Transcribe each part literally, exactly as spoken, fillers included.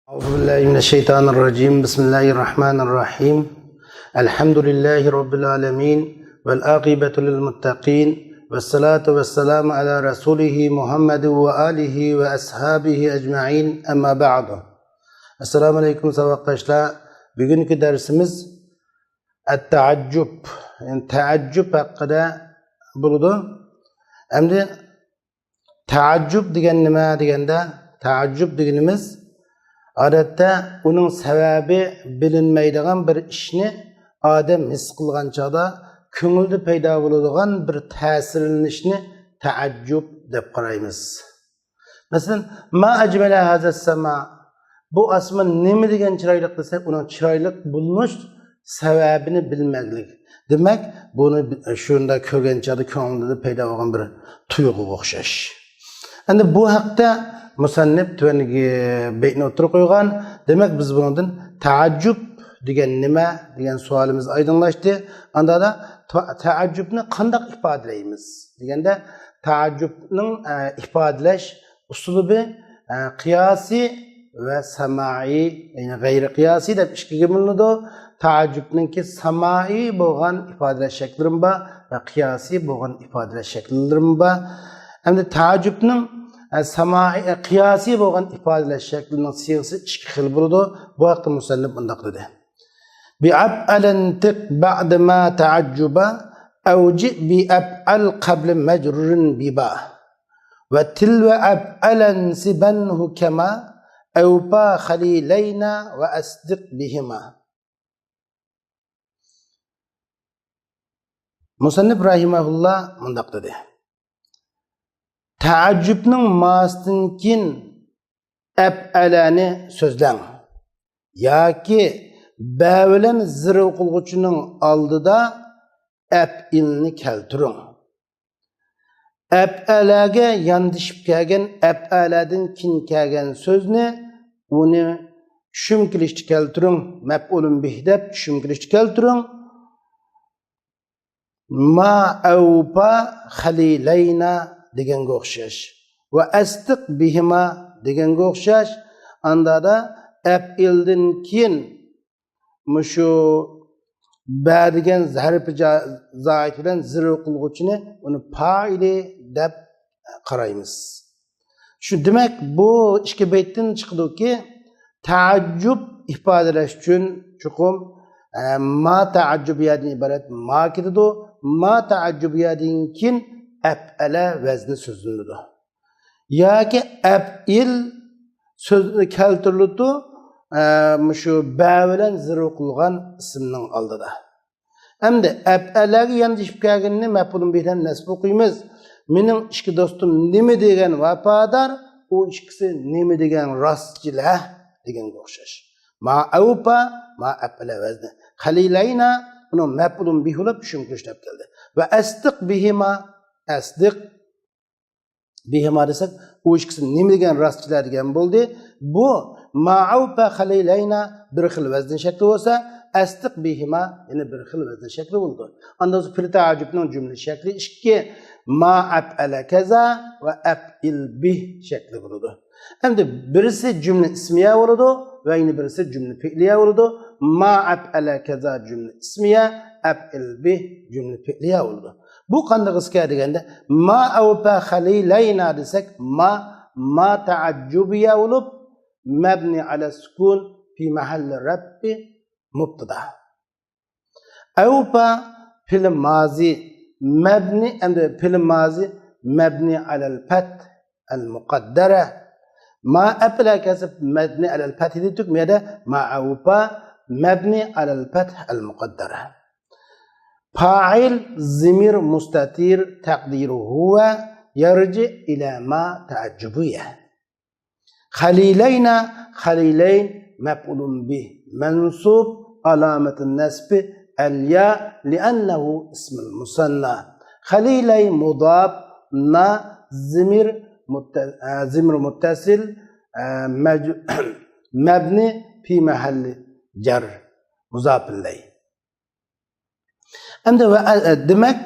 أعوذ بالله من الشيطان الرجيم. بسم الله الرحمن الرحيم. الحمد لله رب العالمين. والعاقبة للمتقين. والصلاة والسلام على رسوله محمد وآله وأصحابه أجمعين. أما بعد. السلام عليكم ساۋاقداشلار. بۈگۈنكى دەرسىمىز ئەتتەئەججۇب، يەنى تەئەججۇب ھەققىدە بولىدۇ. ئەمدى تەئەججۇب دېگەن نېمە دېگەندە، تەئەججۇب دېگىنىمىز ئادەتتە ئۇنىڭ سەۋەبى بىلىنمەيدىغان بىر ئىشنى ئادەم ھېس قىلغان چاغدا كۆڭلىدە پەيدا بولىدىغان بىر تەسىرلىنىشنى تەئەججۇب دەپ قارايمىز. مەسىلەن، ما ئەجمەلە ھازا سەما، بۇ ئاسمان نېمە دېگەن چىرايلىق دېسەك، ئۇنىڭ چىرايلىق بولۇش سەۋەبىنى بىلمەكلىك. دېمەك، بۇنى شۇنداق كۆرگەن چاغدا كۆڭلىدە پەيدا بولغان بىر تۇيغۇغا ئوخشاش. ئەمدى بۇ ھەقتە مۇسەننىپ تۆۋەندىكى بەيتنى ئوتتۇرىغا قويغان. دېمەك، بىز بۇنىڭدىن تەئەججۇب دېگەن نېمە دېگەن سوئالىمىز ئايدىڭلاشتى. ئاندا تەئەججۇبنى قانداق ئىپادىلەيمىز دېگەندە، تەئەججۇبنىڭ، ئە، ئىپادىلەش ئۇسلۇبى، ئە، قىياسىي ۋە سامائىي، يەنى غەيرىي قىياسىي دەپ ئىككىگە بۆلۈنىدۇ. تەئەججۇبنىڭكى سامائىي بولغان ئىپادىلەش شەكلىرىمۇ بار ۋە قىياسىي بولغان ئىپادىلەش شەكىللىرىمۇ بار. ئەمدى تەئەججۇبنىڭ، ئە، سامائىي، ئە، قىياسىي بولغان ئىپادىلەش شەكلىنىڭ سىيغىسى ئىككى خىل بولىدۇ. بۇ ھەقتە مۇسەننىپ مۇنداق دېدى. بأفعل انطق بعد ما تعجبا، أو جئ بأفعل قبل مجرور ببا. وتلو أفعل انصبنه كما، أوفى خليلين وأصدق بهما. مۇسەننىپ رەھىمەھۇللا مۇنداق دېدى. تەئەججۇبنىڭ ماسىدىن كېيىن ئەپئەلەنى سۆزلەڭ. ياكى بە بىلەن زىر ئوقۇلغۇچىنىڭ ئالدىدا ئەپئىلنى كەلتۈرۈڭ. ئەپئەلەگە ياندىشىپ كەلگەن ئەپئەلەدىن كېيىن كەلگەن سۆزنى، ئۇنى چۈشۈم كېلىشتە كەلتۈرۈڭ. مەپئۇلۇن بىھ دەپ چۈشۈم كېلىشتە كەلتۈرۈڭ. ما ئەۋپا خەلىلەينا دېگەنگە ئوخشاش. ۋە ئەسدىق بىھىما دېگەنگە ئوخشاش. ئاندا ئەپئىلدىن كېيىن مۇشۇ بە دېگەن ھەرپى جا-، زائىد بىلەن زىر قىلغۇچىنى ئۇنى پائىلى دەپ قارايمىز. شۇ دېمەك، بۇ ئىككى بەيتتىن چىقىدۇكى، تەئەججۈب ئىپادىلەش ئۈچۈن چوقۇم، ئە، ما تەئەججۇبىيەدىن ئىبارەت ما كېلىدۇ. ما تەئەججۇبىيەدىن كېيىن ئەپئەلە ۋەزنى سۆزلىنىدۇ. ياكى ئەپئىل سۆز كەلتۈرۈلىدۇ، ئە، مۇشۇ بە بىلەن زىر قىلغان ئىسىمنىڭ ئالدىدا. ئەمدى ئەپئەلەگە ياندىشىپ كەلگىنىنى مەپئۇلۇن بىھ بىلەن نەسب ئوقۇيمىز. مېنىڭ ئىككى دوستۇم نېمە دېگەن ۋاپادار، ئۇ ئىككىسى نېمە دېگەن راستچىل ھە دېگەنگە ئوخشاش. ما ئەۋپا، ما ئەپئەلە ۋەزنى. خەلىلەينا، ئۇنىڭ مەپئۇلۇن بىھ بولۇپ چۈشۈم كېلىشتە كەلدى. ۋە ئەسدىق بىھىما، ئەسدىق بىھىما دېسەك، ئۇ ئىككىسى نېمە دېگەن راستچىلەر دېگەن بولدى. بۇ ما ئەۋپا خەلىلەينا بىر خىل ۋەزن شەكلى بولسا، ئەسدىق بىھىما يەنە بىر خىل ۋەزن شەكلى بولىدۇ. ئاندىن سوڭ پېئلى تەئەججۇبنىڭ جۈملە شەكلى ئىككى. ما ئەپئەلە كەزا ۋە ئەپئىل بىھ شەكلى بولىدۇ. ئەمدى بىرسى جۈملە ئىسمىيە بولىدۇ ۋە يەنە بىرسى جۈملە پېئلىيە بولىدۇ. ما ئەپئەلە كەزا جۈملە ئىسمىيە، ئەپئىل بىھ جۈملە پېئلىيە بولىدۇ. بۇ قانداق ئىسكە دېگەندە، ما ئەۋپا خەلىلەينا دېسەك، ما، ما تەئەججۇبىيە بولۇپ، مەبنى ئەلە سۇكۇن، پى مەھەللى رەپئى مۇبتەدا. ئەۋپا پېئلى مازى مەبنى، ئەمدى پېئلى مازى مەبنى ئەلەل پەتھ ئەل مۇقەددەرە. ما ئەپئەلە كەسىپ مەبنى ئەلەل پەتھ دېدۇق، مۇ يەردە ما ئەۋپا مەبنى ئەلەل پەتھ ئەل مۇقەددەرە. پائىل زىمىر مۇستەتىر تەقدىرى ھۇۋە يەرجى ئىلە ما تەئەججۇبىيە. خەلىلەينا، خەلىلەين مەپئۇلۇن بىھ مەنسۇب، ئالامەتۇ نەسبى ئەل يا لىئەننەھۇ ئىسمۇل مۇسەننا. خەلىلەي مۇداپ، نا زىمىر مۇتتە-، ئە، زىمىر مۇتتەسىل، ئە، مەج-، مەبنى پى مەھەللى جەر مۇزاپىلەي. ئەمدى ۋە، ئە، ئە، دېمەك،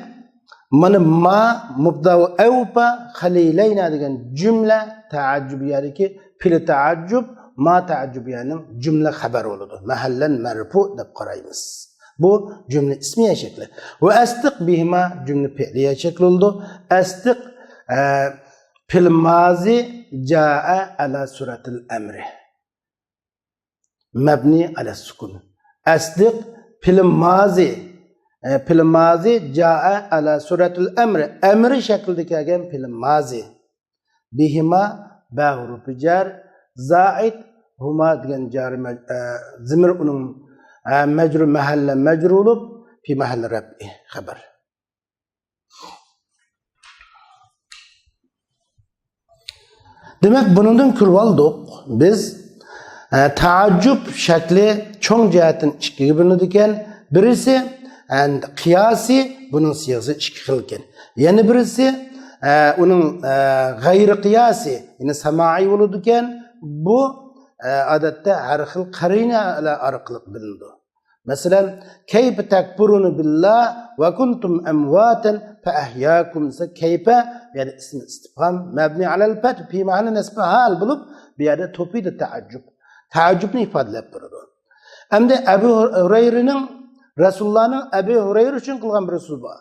مانا ما مۇبتەدا ئەۋپا خەلىلەينا دېگەن جۈملە تەئەججۇبىيەدىكى پېئلى تەئەججۇب ما تەئەججۇبىيەنىڭ جۈملە خەۋەر بولىدۇ. مەھەللەن مەرفۇ دەپ قارايمىز. بۇ جۈملە ئىسمىيە شەكلى. ۋە ئەسدىق بىھىما جۈملە پېئلىيە شەكلى بولىدۇ. ئەسدىق، ئە، پېئىل مازى جائە ئەلا سۈرەتىل ئەمرى. مەبنى ئەلە سۇكۇن. ئەسدىق پېئىل مازى. ئە، پېئىل مازى جائە ئەلا سۈرەتىل ئەمرى. ئەمرى شەكلىدە كەلگەن پېئىل مازى. بىھىما بە ھۇرۇپى جەر، زائىد ھۇما دېگەن جارى مەج-، ئە، زىمىر ئۇنىڭ، ئە، مەجرۇ مەھەللە مەجرۇ بولۇپ، پى مەھەللە رەپئى خەبەر. دېمەك، بۇنىڭدىن كۆرۈۋالدۇق بىز، ئە، تەئەججۈپ شەكلى چوڭ جەھەتتىن ئىككىگە بۆلۈنىدىكەن. بىرسى، ئە، قىياسىي، بۇنىڭ سىيغىسى ئىككى خىل ئىكەن. يەنە بىرسى، ئە، ئۇنىڭ، ئە، غەيرىي قىياسىي، يەنى سامائىي بولىدىكەن. بۇ، ئە، ئادەتتە ھەر خىل قەرىنەلەر ئارقىلىق بىلىنىدۇ. مەسىلەن، كەيپە تەكپۇرۇنە بىللا ۋە كۇنتۇم ئەمۋاتەن فەئەھياكۇم دېسە، كەيپە، بۇ يەردە ئىسمى ئىستىفھام، مەبنى ئەلەل پەتھ، پى مەھەللە نەسبى ھال بولۇپ، بۇ يەردە تۇفىدە تەئەججۇب. تەئەججۇبنى ئىپادىلەپ بېرىدۇ. ئەمدى ئەبۇ ھۇرەيرىنىڭ رەسۇلۇللانىڭ ئەبۇ ھۇرەيرە ئۈچۈن قىلغان بىر سۆزى بار.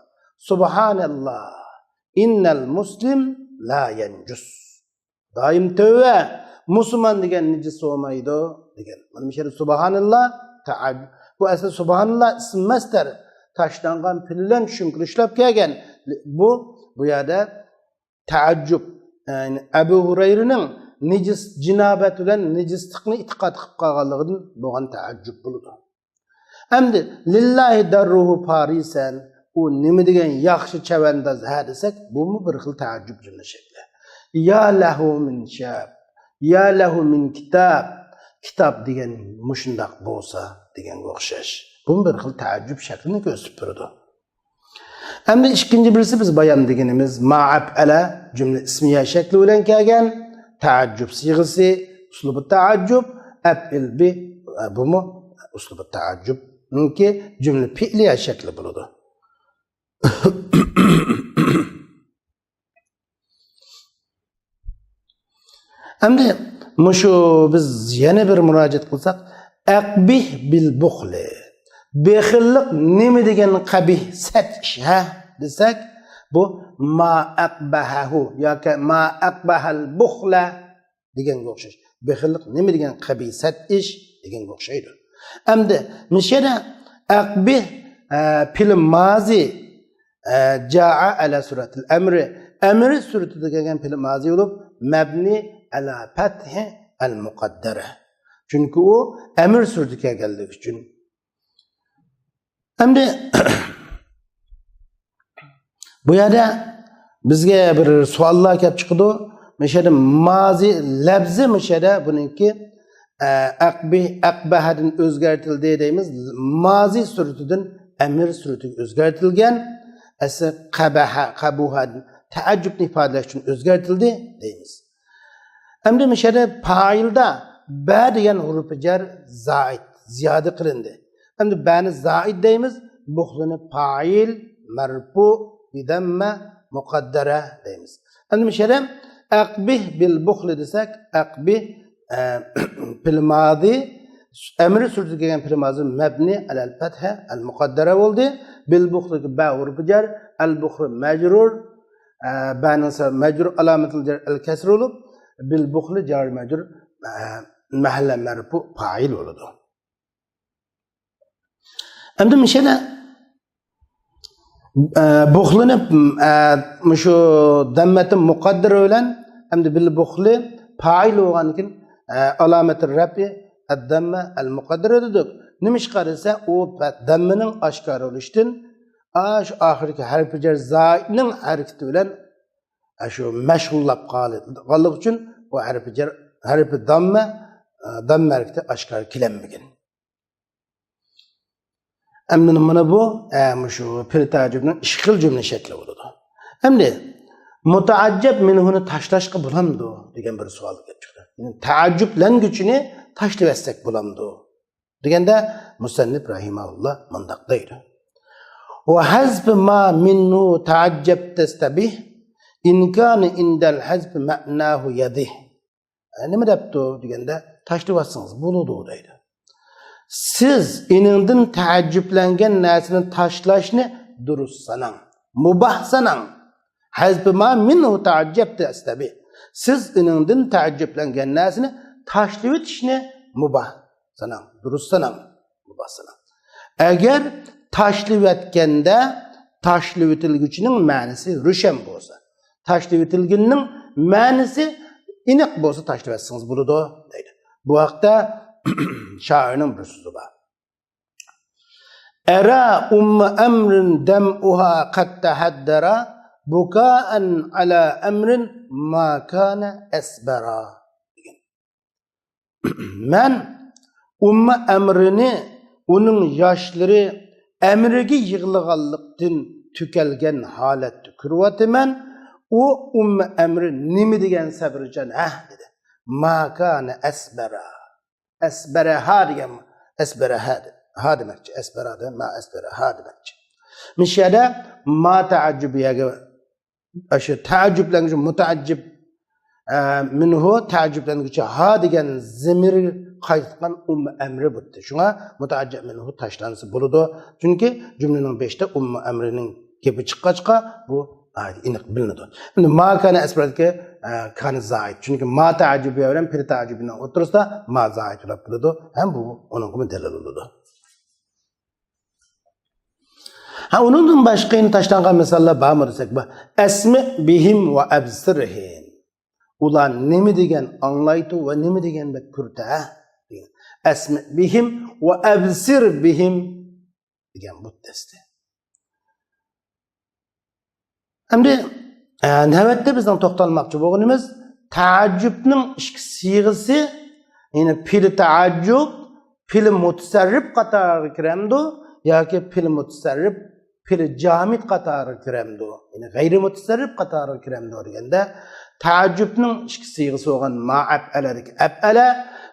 سۇبھانەللا، ئىننەل مۇسلىم لا يەنجۇس. دائىم تۆۋە، مۇسۇلمان دېگەن نىجىس بولمايدۇ دېگەن. مانا مۇشۇ يەردە سۇبھانەللا، تەئەج-، بۇ ئەسلى سۇبھانەللا ئىسىم مەسدەر، تاشلانغان پېئىل بىلەن چۈشۈرۈپ ئىشلەپ كەلگەن. بۇ، بۇ يەردە تەئەججۇب، يەنى ئەبۇ ھۇرەيرىنىڭ نىجىس، جىنابەت بىلەن نىجىسلىقنى ئېتىقاد قىلىپ قالغانلىقىدىن بولغان تەئەججۇب بولىدۇ. ئەمدى لىللاھى دەررۇھۇ پارىسەن، ئۇ نېمە دېگەن ياخشى چەۋەنداز ھە دېسەك، بۇمۇ بىر خىل تەئەججۇب جۈملە شەكلى. يا لەھۇ مىن شاب، يا لەھۇ مىن كىتاب، كىتاب دېگەن مۇشۇنداق بولسا دېگەنگە ئوخشاش. بۇمۇ بىر خىل تەئەججۇب شەكلىنى كۆرسىتىپ بېرىدۇ. ئەمدى ئىككىنچى بىرسى بىز بايان دېگىنىمىز ما ئەپئەلە جۈملە ئىسمىيە شەكلى بىلەن كەلگەن تەئەججۇب سىيغىسى، ئۇسلۇبۇ تەئەججۇب، ئەپئىل بى، بۇمۇ ئۇسلۇبۇ تەئەججۇبنىڭكى جۈملە پېئلىيە شەكلى بولىدۇ. ئەمدى مۇشۇ بىز يەنە بىر مۇراجىئەت قىلساق، ئەقبىھ بىل بۇخلى. بېخىللىق نېمە دېگەن قەبىھ، سەت ئىش، ھە دېسەك، بۇ ما ئەقبەھەھۇ ياكى ما ئەقبەھەل بۇخلە دېگەنگە ئوخشاش. بېخىللىق نېمە دېگەن قەبىھ، سەت ئىش دېگەنگە ئوخشايدۇ. ئەمدى مۇشۇ يەردە ئەقبىھ، ئە، پېئىل مازى، ئە، جائە ئەلا سۈرەتىل ئەمرى. ئەمرى سۈرىتىدە كەلگەن پېئىل مازى بولۇپ، مەبنى ئەلا پەتھى ئەل مۇقەددەرە. چۈنكى ئۇ ئەمر سۈرىتىدە كەلگەنلىكى ئۈچۈن. ئەمدى بۇ يەردە بىزگە بىر سوئاللار كەپ چىقىدۇ. مۇشۇ يەردە مازى لەپزى، مۇشۇ يەردە بۇنىڭكى، ئە، ئەقبىھ، ئەقبەھەدىن ئۆزگەرتىلدى دەيمىز. مازى سۈرىتىدىن ئەمر سۈرىتىگە ئۆزگەرتىلگەن. ئەسلى قەبەھە، قەبۇھەدىن تەئەججۇبنى ئىپادىلەش ئۈچۈن ئۆزگەرتىلدى دەيمىز. ئەمدى مۇشۇ يەردە پائىلدا بە دېگەن ھۇرۇپى جەر زائىد، زىيادە قىلىندى. ئەمدى بەنى زائىد دەيمىز، بۇخلىنى پائىل، مەرپۇ، بىدەممە، مۇقەددەرە دەيمىز. ئەمدى مۇشۇ يەردە ئەقبىھ بىل بۇخلى دېسەك، ئەقبىھ، ئە، پېئىل مازى، ئەمرى سۈرىتىگە كەلگەن پېئىل مازى مەبنى ئەلەل پەتھە ئەل مۇقەددەرە بولدى. بىل بۇخلىدىكى بە ھۇرۇپى جەر، ئەل بۇخلى مەجرۇر، ئە، بەنىڭ سە-، مەجرۇر ئالامەتۇل جەر ئەل كەسر بولۇپ، بىل بۇخلى جار مەجرۇر، ئە، مەھەللە مەرپۇ پائىل بولىدۇ. ئەمدى مۇشۇ يەردە، ئە، بۇخلىنى، ئە، مۇشۇ دەممەتى مۇقەددەر بىلەن، ئەمدى بىل بۇخلى پائىل بولغاندىن كېيىن، ئە، ئالامەتى رەپئى ئەددەممە ئەل مۇقەددەرە دېدۇق. نېمىشقا دېسە، ئۇ پە-، دەممىنىڭ ئاشكارا بولۇشىدىن، ئاشۇ ئاخىرقى ھەرپى جەر زائىدنىڭ ھەرىكىتى بىلەن، ئاشۇ مەشغۇللاپ قالغانلىقى ئۈچۈن، ئۇ ھەرپى جەر، ھەرپى دەممە، ئە، دەممە ھەرىكىتى ئاشكارا كېلەلمىگەن. ئەمدى مانا بۇ، ئە، مۇشۇ پېئىل تەئەججۇبنىڭ ئىككى خىل جۈملە شەكلى بولىدۇ. ئەمدى مۇتەئەججەب مىنھۇنى تاشلاشقا بولامدۇ دېگەن بىر سوئال كېلىپ چىقتى. يەنى تەئەججۇبلەنگۈچىنى تاشلىۋەتسەك بولامدۇ دېگەندە، مۇسەننىپ رەھىمەھۇللا مۇنداق دەيدۇ: ۋە ھەزفى ما مىنھۇ تەئەججەب تەستەبىھ، ئىن كانە ئىندەل ھەزفى مەئناھۇ يەدىھ. نېمە دەپتۇ دېگەندە، تاشلىۋەتسىڭىز بولىدۇ دەيدۇ. سىز ئېنىڭدىن تەئەججۈپلەنگەن نەرسىنى تاشلاشنى دۇرۇس ساناڭ، مۇباھ ساناڭ. ھەزپى ما مىنھۇ تەئەججەبتە ئەستەبى. سىز ئېنىڭدىن تەئەججۈپلەنگەن نەرسىنى تاشلىۋېتىشنى مۇباھ ساناڭ، دۇرۇس ساناڭ، مۇباھ ساناڭ. ئەگەر تاشلىۋەتكەندە تاشلىۋېتىلگۈچىنىڭ مەنىسى روشەن بولسا، تاشلىۋېتىلگىنىنىڭ مەنىسى ئېنىق بولسا تاشلىۋەتسىڭىز بولىدۇ دەيدۇ. بۇ ھەقتە شائىرنىڭ بىر سۆزى بار. ئەرا ئۇممۇ ئەمرىن دەمئۇھا قەد تەھەددەرا بۇكائەن ئەلا ئەمرىن ما كانە ئەسبەرا. مەن ئۇممۇ ئەمرىنى ئۇنىڭ ياشلىرى ئەمرىگە يىغلىغانلىقتىن تۈكەلگەن ھالەتتە كۆرۈۋاتىمەن. ئۇ ئۇممۇ ئەمرى نېمە دېگەن سەبرىچان، ھە؟ دېدى. ما كانە ئەسبەرا. ئەسبەرەھا دېگەن، ئەسبەرەھا دە-، ھا دېمەكچى. ئەسبەرا دە، ما ئەسبەرەھا دېمەكچى. مۇشۇ يەردە ما تەئەججۇبىيەگە، ئاشۇ تەئەججۇبلەنگۈچى مۇتەئەججىب، ئە، مىنھۇ تەئەججۇبلەنگۈچى ھا دېگەن زېمىر قايتقان ئۇممۇ ئەمرى بۇتتى. شۇڭا مۇتەئەججىب مىنھۇ تاشلانسا بولىدۇ. چۈنكى جۈملىنىڭ بېشىدا ئۇممۇ ئەمرىنىڭ گېپى چىققاچقا، بۇ ناھايىتى ئېنىق بىلىنىدۇ. ئەمدى ما كانە ئەسبەرەدىكى، ئە، كانە زائىد. چۈنكى ما تەئەججۇبىيە بىلەن پېئلى تەئەججۇبىيەنىڭ ئوتتۇرىسىدا ما زائىد بولۇپ قالىدۇ. ھەم بۇ ئۇنىڭغىمۇ دەلىل بولىدۇ. ھە، ئۇنىڭدىن باشقا يەنە تاشلانغان مىساللار بارمۇ دېسەك، بار. ئەسمە بىھىم ۋە ئەبسىرھىم. ئۇلار نېمە دېگەن ئاڭلايتۇ ۋە نېمە دېگەن بەك كۆرتە، ھە؟ ئەسمە بىھىم ۋە ئەبسىر بىھىم دېگەن بۇت دەستە. ئەمدى، ئە، نۆۋەتتە بىزنىڭ توختالماقچى بولغىنىمىز تەئەججۈبنىڭ ئىككى سىيغىسى، يەنى پېئلى تەئەججۇب، پېئلى مۇتەسەررىپ قاتارىغا كىرەمدۇ ياكى پېئلى مۇتەسەررىپ، پېئلى جامىد قاتارىغا كىرەمدۇ؟ يەنى غەيرىي مۇتەسەررىپ قاتارىغا كىرەمدۇ دېگەندە، تەئەججۇبنىڭ ئىككى سىيغىسى بولغان ما ئەپئەلەدىكى ئەپئەلە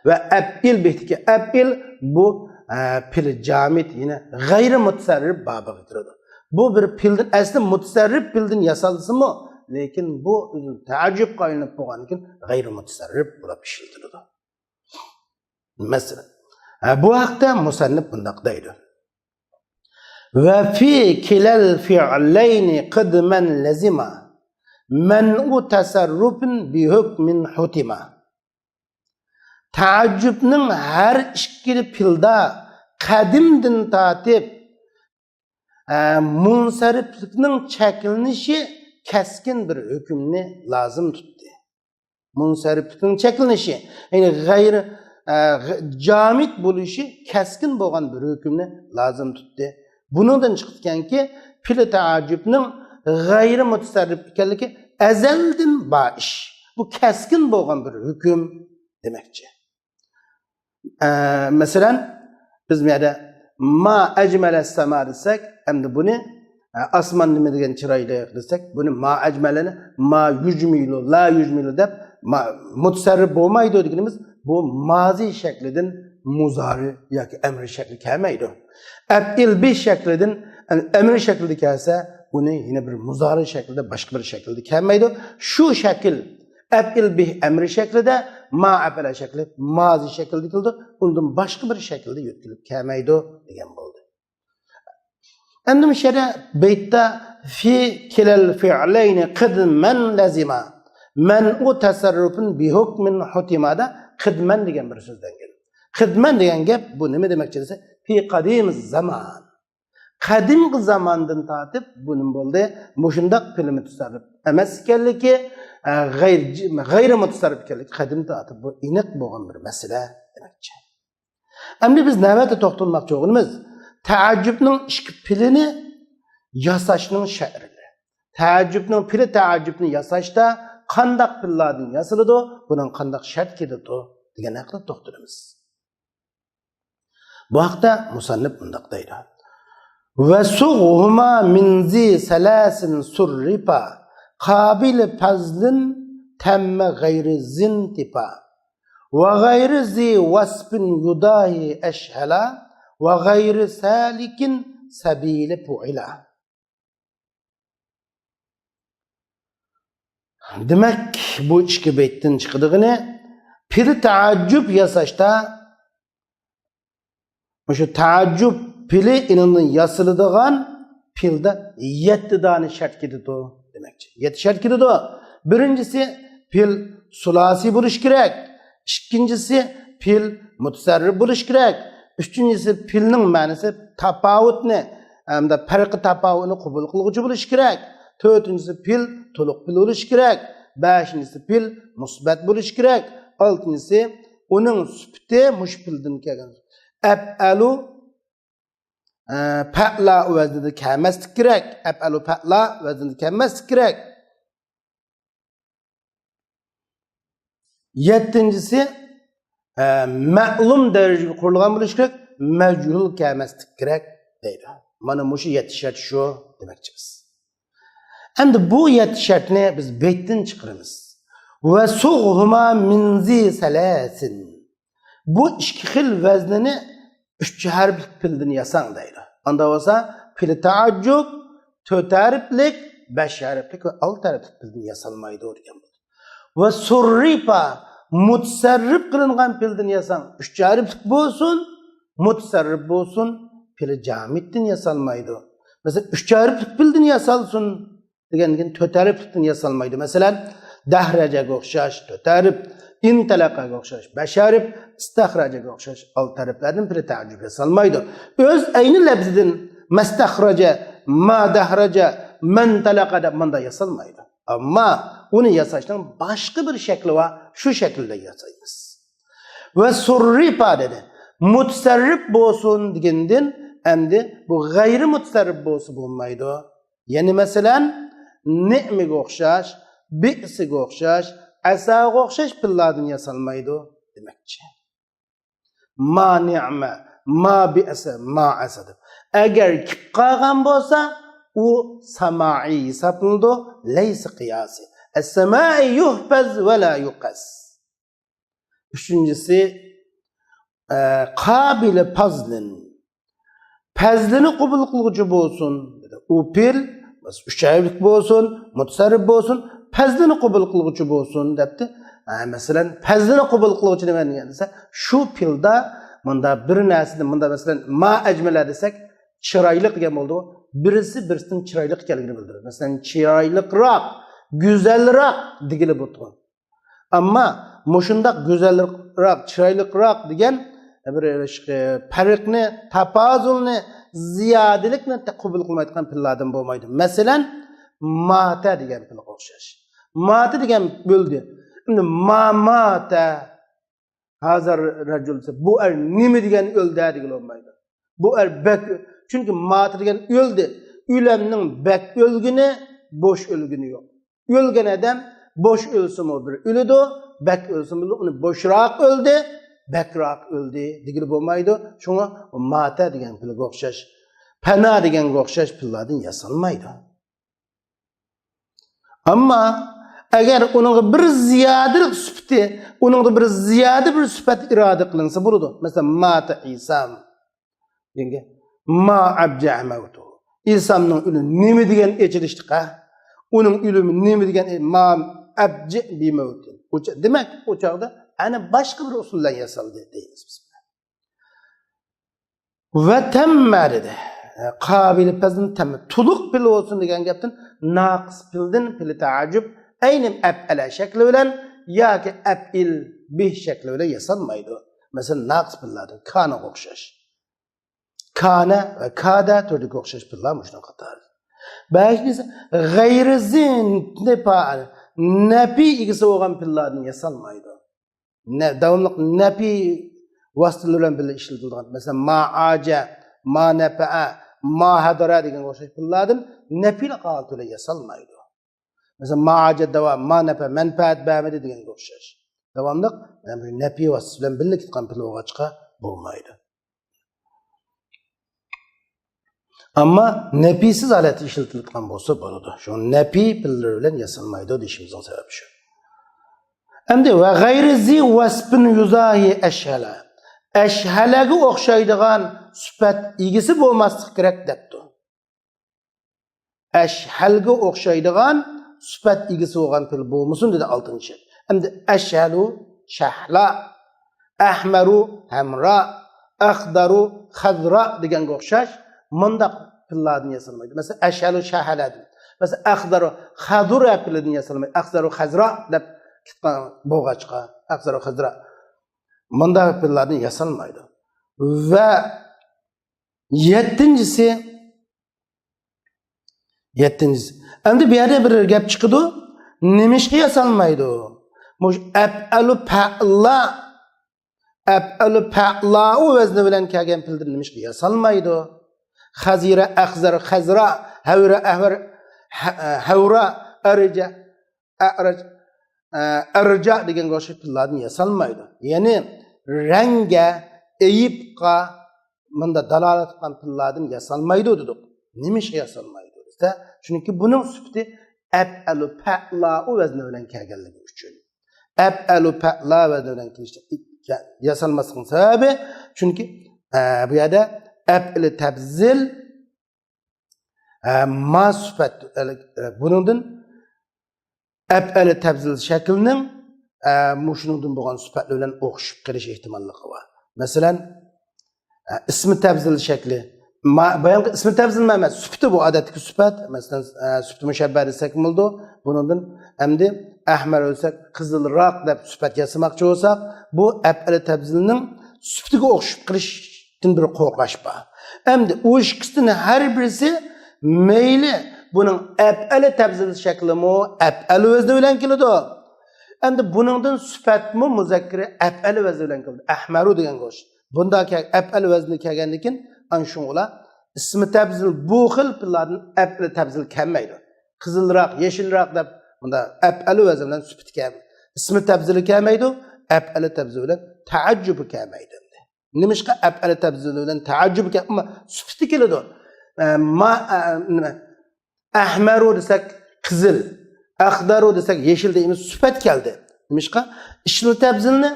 ۋە ئەپئىل بىھتىكى ئەپئىل بۇ، ئە، پېئلى جامىد، يەنى غەيرىي مۇتەسەررىپ بابىغا كىرىدۇ. بۇ بىر پېئىلدىن، ئەسلى مۇتەسەررىپ پېئىلدىن ياسالسىمۇ، لېكىن بۇ ئۆزى تەئەججۇبقا ئايلىنىپ بولغاندىن كېيىن غەيرىي مۇتەسەررىپ بولۇپ ئىشلىتىلىدۇ. مەسىلەن، ھە، بۇ ھەقتە مۇسەننىپ بۇنداق دەيدۇ. ۋە فى كىلەل فىئلەينى قىدمەن لەزىما مەنئۇ تەسەررۇپىن بىھۆكمىن ھۇتىما. تەئەججۈبنىڭ ھەر ئىككىلا پېئىلدا قەدىمدىن تارتىپ، ئە، مۇنسەرىپلىكنىڭ چەكلىنىشى كەسكىن بىر ھۆكۈمنى لازىم تۇتتى. مۇنسەرىپلىكنىڭ چەكلىنىشى، يەنى غەيرىي، ئە، غ-، جامىد بولۇشى كەسكىن بولغان بىر ھۆكۈمنى لازىم تۇتتى. بۇنىڭدىن چىقىدىكەنكى، پېئلى تەئەججۇبنىڭ غەيرىي مۇتەسەررىپ ئىكەنلىكى ئەزەلدىن بار ئىش. بۇ كەسكىن بولغان بىر ھۆكۈم دېمەكچى. ئە، مەسىلەن، بىز بۇ يەردە ما ئەجمەلەس سەما دېسەك، ئەمدى بۇنى، ئە، ئاسمان نېمە دېگەن چىرايلىق دېسەك، بۇنى ما ئەجمەلىنى ما يۇجمىلۇ، لا يۇجمىلۇ دەپ ما-، مۇتەسەررىپ بولمايدۇ دېگىنىمىز، بۇ مازى شەكلىدىن مۇزارى ياكى ئەمرى شەكلى كەلمەيدۇ. ئەپئىل بىھ شەكلىدىن ئەمرى شەكلىدە كەلسە، ئۇنى يەنە بىر مۇزارى شەكلىدە، باشقا بىر شەكلىدە كەلمەيدۇ. شۇ شەكىل ئەپئىل بىھ ئەمرى شەكلىدە، ما ئەپئەلە شەكلى مازى شەكلىدە كېلىدۇ. ئۇندىن باشقا بىر شەكىلدە يۆتكىلىپ كەلمەيدۇ دېگەن بولدى. ئەمدى مۇشۇ يەردە بەيتتە فى كىلەل فىئلەينى قىدمەن لەزىما مەنئۇ تەسەررۇپىن بىھۆكمىن ھۇتىمادا قىدمەن دېگەن بىر سۆزدەن كەلدى. قىدمەن دېگەن گەپ بۇ نېمە دېمەكچى دېسە، فى قەدىم زامان. قەدىمكى زاماندىن تارتىپ بۇ نېمە بولدى؟ مۇشۇنداق پېئلى مۇتەسەررىپ ئەمەس ئىكەنلىكى، ئە، غەيرىي، غەيرىي مۇتەسەررىپ ئىكەنلىكى قەدىمدىن تارتىپ بۇ ئېنىق بولغان بىر مەسىلە دېمەكچى. ئەمدى بىز نۆۋەتتە توختالماقچى بولغىنىمىز تەئەججۈبنىڭ ئىككى پېئلىنى ياساشنىڭ شەرتلىرى. تەئەججۈبنىڭ پېئلى تەئەججۈبنى ياساشتا قانداق پېئىللاردىن ياسىلىدۇ، بۇنىڭ قانداق شەرت كېلىدۇ دېگەن ھەققىدە توختىلىمىز. بۇ ھەقتە مۇسەننىپ مۇنداق دەيدۇ. ۋە سۇغ ھۇما مىن زى سەلەسىن سۇررىپا قابىلى پەزلىن تەممە غەيرى زىن تىپا ۋە غەيرى زى ۋەسپىن يۇداھى ئەشھەلا ۋە غەيرى سەلىكىن سەبىلى پۇئىلا. دېمەك، بۇ ئىككى بەيتتىن چىقىدىغىنى، پېئلى تەئەججۈپ ياساشتا مۇشۇ تەئەججۈپ پېئلى ئېنىڭدىن ياسىلىدىغان پېئىلدە يەتتە دانە شەرت كېتىدۇ دېمەكچى. يەتتە شەرت كېتىدۇ. بىرىنچىسى، پېئىل سۇلاسىي بولۇشى كېرەك. ئىككىنچىسى، پېئىل مۇتەسەررىپ بولۇشى كېرەك. ئۈچىنچىسى، پېئىلنىڭ مەنىسى تاپاۋۇتنى ھەمدە پەرقى تاپاۋۇتنى قوبۇل قىلغۇچى بولۇشى كېرەك. تۆتىنچىسى، پېئىل تولۇق پېئىل بولۇشى كېرەك. بەشىنچىسى، پېئىل مۇسبەت بولۇشى كېرەك. ئالتىنچىسى، ئۇنىڭ سۈپىتى مۇشۇ پېئىلدىن كەلگەن. ئەپئەلۇ، ئە، پەئلا ۋەزنىدە كەلمەسلىك كېرەك. ئەپئەلۇ پەئلا ۋەزنىدە كەلمەسلىك كېرەك. يەتتىنچىسى، ئە، مەلۇم دەرىجىگە قۇرۇلغان بولۇشى كېرەك، مەجھۇل كەلمەسلىك كېرەك دەيدۇ. مانا مۇشۇ يەتتە شەرت شۇ دېمەكچىمىز. ئەمدى بۇ يەتتە شەرتنى بىز بەيتتىن چىقىرىمىز. ۋە سۇغھۇما مىنزى سەلەسىن. بۇ ئىككى خىل ۋەزنىنى ئۈچ ھەرپلىك پېئىلدىن ياساڭ دەيدۇ. ئاندا بولسا پېئىلى تەئەججۈپ، تۆت ھەرپلىك، بەش ھەرپلىك ۋە ئالتە ھەرپلىك پېئىلدىن ياسالمايدۇ دېگەن بولدى. ۋە سۇررىپا، مۇتەسەررىپ قىلىنغان پېئىلدىن ياساڭ، ئۈچ ھەرپلىك بولسۇن، مۇتەسەررىپ بولسۇن، پېئىلى جامىدتىن ياسالمايدۇ. مەسىلەن، ئۈچ ھەرپلىك پېئىلدىن ياسالسۇن دېگەندىن كېيىن تۆت ھەرپلىكتىن ياسالمايدۇ. مەسىلەن، دەھرەجەگە ئوخشاش تۆت ھەرپ، ئىنتەلەقەگە ئوخشاش بەش ھەرپ، ئىستەخرەجەگە ئوخشاش ئالتە ھەرپلەردىن پېئىلى تەئەججۈپ ياسالمايدۇ. ئۆز ئەينى لەپزىدىن مەستەخرەجە، ما دەھرەجە، مەنتەلەقە دەپ مۇنداق ياسالمايدۇ. ئەمما ئۇنى ياساشنىڭ باشقا بىر شەكلى بار، شۇ شەكىلدە ياسايمىز. ۋە سۇررىپا دېدى. مۇتەسەررىپ بولسۇن دېگەندىن ئەمدى بۇ غەيرىي مۇتەسەررىپ بولسا بولمايدۇ. يەنى مەسىلەن، نېمىگە ئوخشاش، بىئسىگە ئوخشاش، ئەساغا ئوخشاش پېئىللاردىن ياسالمايدۇ دېمەكچى. ما نېمە، ما بىئسە، ما ئەسە دەپ. ئەگەر كېلىپ قالغان بولسا، ئۇ سامائىي ھېسابلىنىدۇ، لەيسە قىياسىي. ئەسسامائىي يۇھپەز ۋە لا يۇقەس. ئۈچىنچىسى، ئە، قابىلە پەزلىن. پەزلىنى قوبۇل قىلغۇچى بولسۇن. ئۇ پېئىل ئۈچ ھەرپلىك بولسۇن، مۇتەسەررىپ بولسۇن، پەزلىنى قوبۇل قىلغۇچى بولسۇن دەپتۇ. ئە، مەسىلەن، پەزلىنى قوبۇل قىلغۇچى نېمە دېگەن دېسە، شۇ پېئىلدا مۇندا بىر نەرسىنى، مۇندا مەسىلەن، ما ئەجمىلە دېسەك، چىرايلىق دېگەن بولىدۇ. بىرسى بىرسىدىن چىرايلىق ئىكەنلىكىنى بىلدۈرىدۇ. مەسىلەن، چىرايلىقراق، گۈزەلرەك دېگىلى بولىدۇ. ئەمما مۇشۇنداق گۈزەلرەك، چىرايلىقراق دېگەن بىر پەرقنى، تاپازۇلنى، زىيادىلىكنى قوبۇل قىلمايدىغان پېئىللاردىن بولمايدۇ. مەسىلەن، ماتە دېگەن پېئىلگە ئوخشاش. ماتە دېگەن ئۆلدى. ئەمدى ما ماتە، ھازا رەجۇل دېسە، بۇ ئەر نېمە دېگەن ئۆلدى دېگىلى بولمايدۇ. بۇ ئەر بەك ئۆ-، چۈنكى ماتە دېگەن ئۆلدى. ئۆلەمنىڭ بەك ئۆلگىنى، بوش ئۆلگىنى يوق. ئۆلگەن ئادەم بوش ئۆلسىمۇ بىر ئۆلىدۇ، بەك ئۆلسىمۇ ئۇنى بوشراق ئۆلدى، بەكراق ئۆلدى دېگىلى بولمايدۇ. شۇڭا ماتە دېگەن پېئىلگە ئوخشاش، پەنا دېگەنگە ئوخشاش پېئىللاردىن ياسالمايدۇ. ئەمما ئەگەر ئۇنىڭغا بىر زىيادىلىك سۈپىتى، ئۇنىڭدا بىر زىيادە بىر سۈپەت ئىرادە قىلىنسا بولىدۇ. مەسىلەن، ماتە ئىسام. دېگەنگە، ما ئەبجەئە مەۋتۇ. ئىسامنىڭ ئۆلۈمى نېمە دېگەن ئېچىلىشلىق، ھە؟ ئۇنىڭ ئۆلۈمى نېمە دېگەن، ما ئەبجەئە بىمەۋتىن. ئۇ چا-، دېمەك، ئۇ چاغدا ئەنە باشقا بىر ئۇسۇل بىلەن ياسالدى دەيمىز بىز. ۋە تەممە دېدى. قابىلە پەزلىن تەممە. تولۇق پېئىل بولسۇن دېگەن گەپتىن ناقىس پېئىلدىن پېئىلى تەئەججۈپ ئەينى ئەپئەلە شەكلى بىلەن ياكى ئەپئىل بىھ شەكلى بىلەن ياسالمايدۇ. مەسىلەن، ناقىس پېئىللاردىن كانىغا ئوخشاش. كانە ۋە كادە تۈردىكىگە ئوخشاش پېئىللار مۇشۇنىڭ قاتارى. بەشىنچىسى، غەيرى زى نەپى، نەپى ئىگىسى بولغان پېئىللاردىن ياسالمايدۇ. نە-، داۋاملىق نەپى ۋاسىتىلىرى بىلەن بىللە ئىشلىتىلىدىغان. مەسىلەن، ما ئاجە، ما نەپەئە، ما ھەدەرە دېگەنگە ئوخشاش پېئىللاردىن نەپىلىك ھالىتى بىلەن ياسالمايدۇ. مەسىلەن، ما ئاجە داۋا، ما نەپە مەنپەئەت بەرمىدى دېگەنگە ئوخشاش. داۋاملىق، يەنى بىر نەپى ۋاسىتىسى بىلەن بىللە كېتىدىغان پېئىل بولغاچقا بولمايدۇ. ئەمما نەپىسىز ھالەتتە ئىشلىتىلىدىغان بولسا بولىدۇ. شۇ نەپى پېئىللىرى بىلەن ياسالمايدۇ دېيىشىمىزنىڭ سەۋەبى شۇ. ئەمدى ۋە غەيرى زى ۋەسپىن يۇزاھى ئەشھەلە. ئەشھەلەگە ئوخشايدىغان سۈپەت ئىگىسى بولماسلىق كېرەك دەپتۇ. ئەشھەلگە ئوخشايدىغان سۈپەت ئىگىسى بولغان پېئىل بولمىسۇن دېدى ئالتىنچى شەرت. ئەمدى ئەشھەلۇ شەھلا، ئەھمەرۇ، ھەمرا، ئەخدەرۇ، خەزرا دېگەنگە ئوخشاش مۇنداق پىللاردىن ياسالمايدۇ. مەسىلەن، ئەشەلۇ، شەھەلە دېدى. مەسىلەن، ئەخدەرۇ، خەزرا پىلىدىن ياسالمايدۇ. ئەخدەرۇ، خەزرا دەپ كەتكەن بولغاچقا، ئەخدەرۇ، خەزرا. مۇنداق پىللاردىن ياسالمايدۇ. ۋە يەتتىنچىسى، يەتتىنچىسى. ئەمدى بۇ يەردە بىر گەپ چىقىدۇ. نېمىشقا ياسالمايدۇ؟ مۇشۇ ئەپئەلۇ پەئلا، ئەپئەلۇ پەئلاۇ ۋەزنى بىلەن كەلگەن پىلدىن نېمىشقا ياسالمايدۇ؟ خەزىرە، ئەخزەر، خەزرا، ھەۋرە، ئەھۋەر، ھە-، ھەۋرا، ئەرجە، ئەرج، ئە، ئەرجا دېگەنگە ئوخشاش پىللاردىن ياسالمايدۇ. يەنى رەڭگە، ئەيىبقا، مۇندا دالالەت قىلغان پىللاردىن ياسالمايدۇ دېدۇق. نېمىشقا ياسالمايدۇ دېسە، چۈنكى بۇنىڭ سۈپىتى ئەپئەلۇ پەئلاۇ ۋەزنى بىلەن كەلگەنلىكى ئۈچۈن. ئەپئەلۇ پەئلا ۋەزنى بىلەن كېلىشتە ياسالماسلىقنىڭ سەۋەبى، چۈنكى، ئە، بۇ يەردە ئەپئىلى تەپزىل، ئە، ما سۈپەت، ئە، بۇنىڭدىن ئەپئەلى تەپزىل شەكلىنىڭ، ئە، مۇشۇنىڭدىن بولغان سۈپەتلەر بىلەن ئوخشىشىپ قېلىش ئېھتىماللىقى بار. مەسىلەن، ئە، ئىسمى تەپزىل شەكلى. ما-، بايامقى ئىسمى تەپزىل ئەمەس، سۈپىتى بۇ، ئادەتتىكى سۈپەت. مەسىلەن، ئە، سۈپىتى مۇشەببە دېسەك بولىدۇ. بۇنىڭدىن ئەمدى ئەھمەر دېسەك، قىزىلراق دەپ سۈپەت ياسىماقچى بولساق، بۇ ئەپئەلى تەپزىلنىڭ سۈپىتىگە ئوخشىشىپ قېلىشتىن بىر قورقۇش بار. ئەمدى ئۇ ئىككىسىدىن ھەر بىرسى مەيلى بۇنىڭ ئەپئەلى تەپزىل شەكلىمۇ ئەپئەلى ۋەزنى بىلەن كېلىدۇ. ئەمدى بۇنىڭدىن سۈپەتمۇ مۇزەككىرى ئەپئەلى ۋەزنى بىلەن كېلىدۇ. ئەھمەرۇ دېگەنگە ئوخشاش. بۇنداق كەل-، ئەپئەلى ۋەزنى كەلگەندىن كېيىن، ئەنە شۇڭا ئۇلار ئىسمى تەپزىل بۇ خىل پىللاردىن ئەپئەلى تەپزىل كەلمەيدۇ. قىزىلراق، يېشىلراق دەپ بۇنداق ئەپئەلى ۋەزنى بىلەن سۈپىتى كەلمەيدۇ. ئىسمى تەپزىلى كەلمەيدۇ، ئەپئەلى تەپزىلى بىلەن تەئەججۈبى كەلمەيدۇ. نېمىشقا ئەپئەلى تەپزىلى بىلەن تەئەججۈب ئىكەن؟ ئەمما سۈپىتى كېلىدۇ. ئە، ما، ئە، نېمە؟ ئەھمەرۇ دېسەك قىزىل، ئەخدەرۇ دېسەك يېشىل دەيمىز، سۈپەت كەلدى. نېمىشقا؟ ئىسمى تەپزىلنى،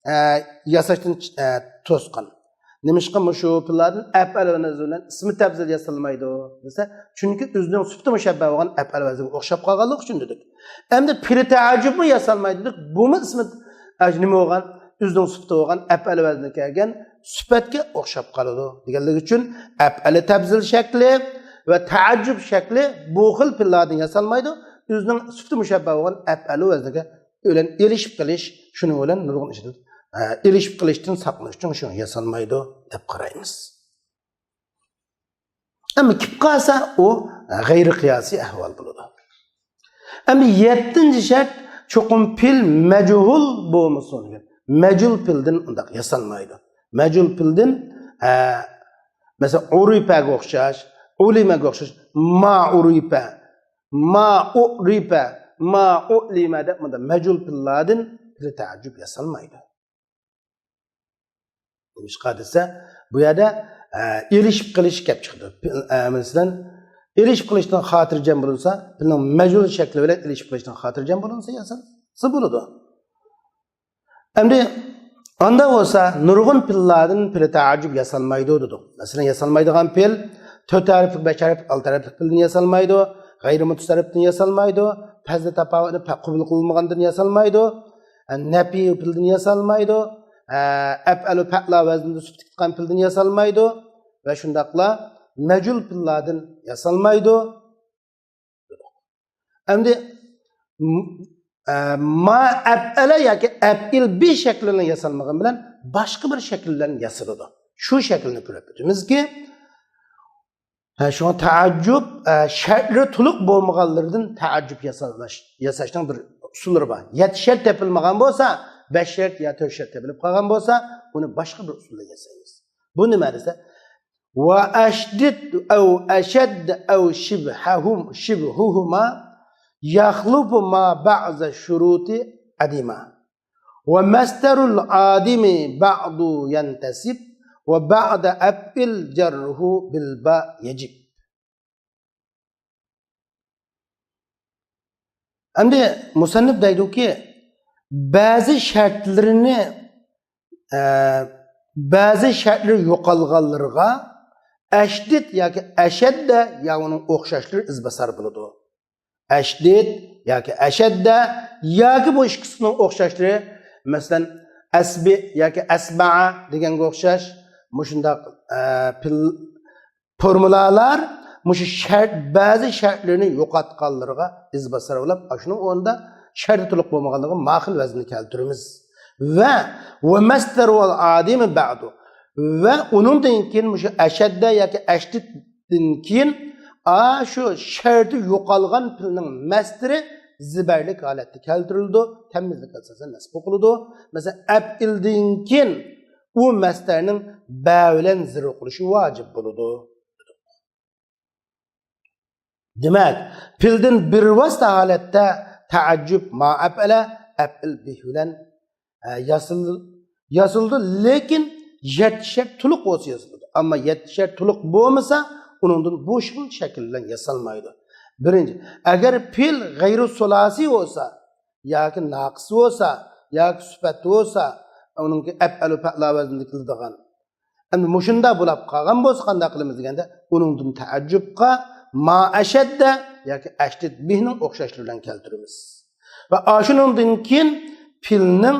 ئە، ياساشتىن، ئە، توسقان. نېمىشقا مۇشۇ پىللاردىن ئەپئەل ۋەزنى بىلەن ئىسمى تەپزىل ياسالمايدۇ دېسە، چۈنكى ئۆزىنىڭ سۈپىتى مۇشەببە بولغان ئەپئەل ۋەزنىگە ئوخشاپ قالغانلىقى ئۈچۈن دېدۇق. ئەمدى پېئلى تەئەججۈبمۇ ياسالمايدۇ دېدۇق. بۇمۇ ئىسمى، ئە، نېمە بولغان؟ ئۆزىنىڭ سۈپىتى بولغان ئەپئەل ۋەزنى كەلگەن سۈپەتكە ئوخشاپ قالىدۇ دېگەنلىكى ئۈچۈن ئەپئەلى تەپزىل شەكلى ۋە تەئەججۈب شەكلى بۇ خىل پىللاردىن ياسالمايدۇ. ئۆزىنىڭ سۈپىتى مۇشەببە بولغان ئەپئەل ۋەزنىگە بىلەن ئېلىشىپ قېلىش، شۇنىڭ بىلەن نۇرغۇن ئىشلار، ئە، ئېلىشىپ قېلىشتىن ساقلىنىش ئۈچۈن شۇنى ياسالمايدۇ دەپ قارايمىز. ئەمما كېلىپ قالسا، ئۇ، ئە، غەيرىي قىياسىي ئەھۋال بولىدۇ. ئەمما يەتتىنچى شەرت، چوقۇم پېئىل مەجھۇل بولمىسۇن دېگەن. مەجھۇل پېئىلدىن ئۇنداق ياسالمايدۇ. مەجھۇل پېئىلدىن، ئە، مەسىلەن، ئۇرىپەگە ئوخشاش، ئۇلىمەگە ئوخشاش، ما ئۇرىپە، ما ئۇرىپە، ما ئۇلىمە دەپ مۇنداق مەجھۇل پېئىللاردىن پېئىلى تەئەججۈب ياسالمايدۇ. نېمىشقا دېسە، بۇ يەردە، ئە، ئېلىشىپ قېلىش كەپ چىقىدۇ. پېئىل، ئە، مەسىلەن، ئېلىشىپ قېلىشتىن خاتىرجەم بولۇنسا، پېئىلنىڭ مەجھۇل شەكلى بىلەن ئېلىشىپ قېلىشتىن خاتىرجەم بولۇنسا ياسالسا بولىدۇ. ئەمدى ئاندا بولسا نۇرغۇن پېئىللاردىن پېئىلى تەئەججۈب ياسالمايدۇ دېدۇق. مەسىلەن، ياسالمايدىغان پېئىل تۆت ھەرپلىك، بەش ھەرپلىك، ئالتە ھەرپلىك پېئىلدىن ياسالمايدۇ. غەيرىي مۇتەسەررىپتىن ياسالمايدۇ. پەزلى تاپاۋۇتنى پە-، قوبۇل قىلمىغاندىن ياسالمايدۇ. ئە، نەپىي پېئىلدىن ياسالمايدۇ. ئە، ئەپئەلۇ پەئلا ۋەزنىدە سۈپىتى كەتكەن پېئىلدىن ياسالمايدۇ. ۋە شۇنداقلا مەجھۇل پېئىللاردىن ياسالمايدۇ. ئەمدى م-، ئە، ما ئەپئەلە ياكى ئەپئىل بى شەكلىنى ياسالمىغان بىلەن باشقا بىر شەكىل بىلەن ياسىلىدۇ. شۇ شەكىلنى كۆرۈپ ئۆتىمىزكى، ھە، شۇڭا تەئەججۈب، ئە، شەرتلىرى تولۇق بولمىغانلىرىدىن تەئەججۈب ياساش، ياساشنىڭ بىر ئۇسۇللىرى بار. يەتتە شەرت تېپىلمىغان بولسا، بەش شەرت يا تۆت شەرت تېپىلىپ قالغان بولسا، ئۇنى باشقا بىر ئۇسۇلدا ياسايمىز. بۇ نېمە دېسە، ۋە ئەشدىد ئەۋ ئەشەد ئەۋ شىبھەھۇم، شىبھۇھۇما يەخلۇفۇ ما بەئزە شۇرۇتى ئەدىما. ۋە مەستەرۇل ئادىمى بەئدۇ يەنتەسىب، ۋە بەئدە ئەپئىل جەررۇھۇ بىل با يەجىب. ئەمدى مۇسەننىپ دەيدۇكى، بەزى شەرتلىرىنى، ئە، بەزى شەرتلىرى يوقالغانلىرىغا ئەشدىد ياكى ئەشەددە يا ئۇنىڭ ئوخشاشلىرى ئىزباسار بولىدۇ. ئەشدىد ياكى ئەشەددە ياكى بۇ ئىككىسىنىڭ ئوخشاشلىرى، مەسىلەن، ئەسبى ياكى ئەسبەئە دېگەنگە ئوخشاش مۇشۇنداق، ئە، پىل-، فورمۇلالار مۇشۇ شەرت، بەزى شەرتلىرىنى يوقاتقانلىرىغا ئىزباسار بولۇپ، ئاشۇنىڭ ئورنىدا شەرتى تولۇق بولمىغانلىرىغا ماخىل ۋەزنىنى كەلتۈرىمىز. ۋە، ۋە مەستەر ۋەل ئادىمى بەئدۇ. ۋە ئۇنىڭدىن كېيىن مۇشۇ ئەشەددە ياكى ئەشدىدتىن كېيىن ئاشۇ شەرتى يوقالغان پېئىلنىڭ مەستىرى زىبەرلىك ھالەتتە كەلتۈرۈلىدۇ، تەميىزلىك ئاساسەن نەسب قىلىدۇ. مەسىلەن، ئەپئىلدىن كېيىن ئۇ مەستەرنىڭ بە بىلەن زىر قىلىشى ۋاجىپ بولىدۇ. دېمەك، پېئىلدىن بىر ۋاسىتە ھالەتتە تەئەججۈب ما ئەپئەلە، ئەپئىل بىھ بىلەن، ئە، ياسىل-، ياسىلىدۇ، لېكىن يەتتە شەرت تولۇق بولسا ياسىلىدۇ. ئەمما يەتتە شەرت تولۇق بولمىسا، ئۇنىڭدىن بۇ خىل شەكىل بىلەن ياسالمايدۇ. بىرىنچى، ئەگەر پېئىل غەيرۇ سۇلاسىي بولسا، ياكى ناقىس بولسا، ياكى سۈپەت بولسا، ئۇنىڭكى ئەپئەلۇ پەئلا ۋەزنىدە كېلىدىغان. ئەمدى مۇشۇنداق بولاپ قالغان بولسا قانداق قىلىمىز دېگەندە، ئۇنىڭدىن تەئەججۈبقا ما ئەشەددە ياكى ئەشدىد بىھنىڭ ئوخشاشلىرى بىلەن كەلتۈرىمىز. ۋە ئاشۇنىڭدىن كېيىن پېئىلنىڭ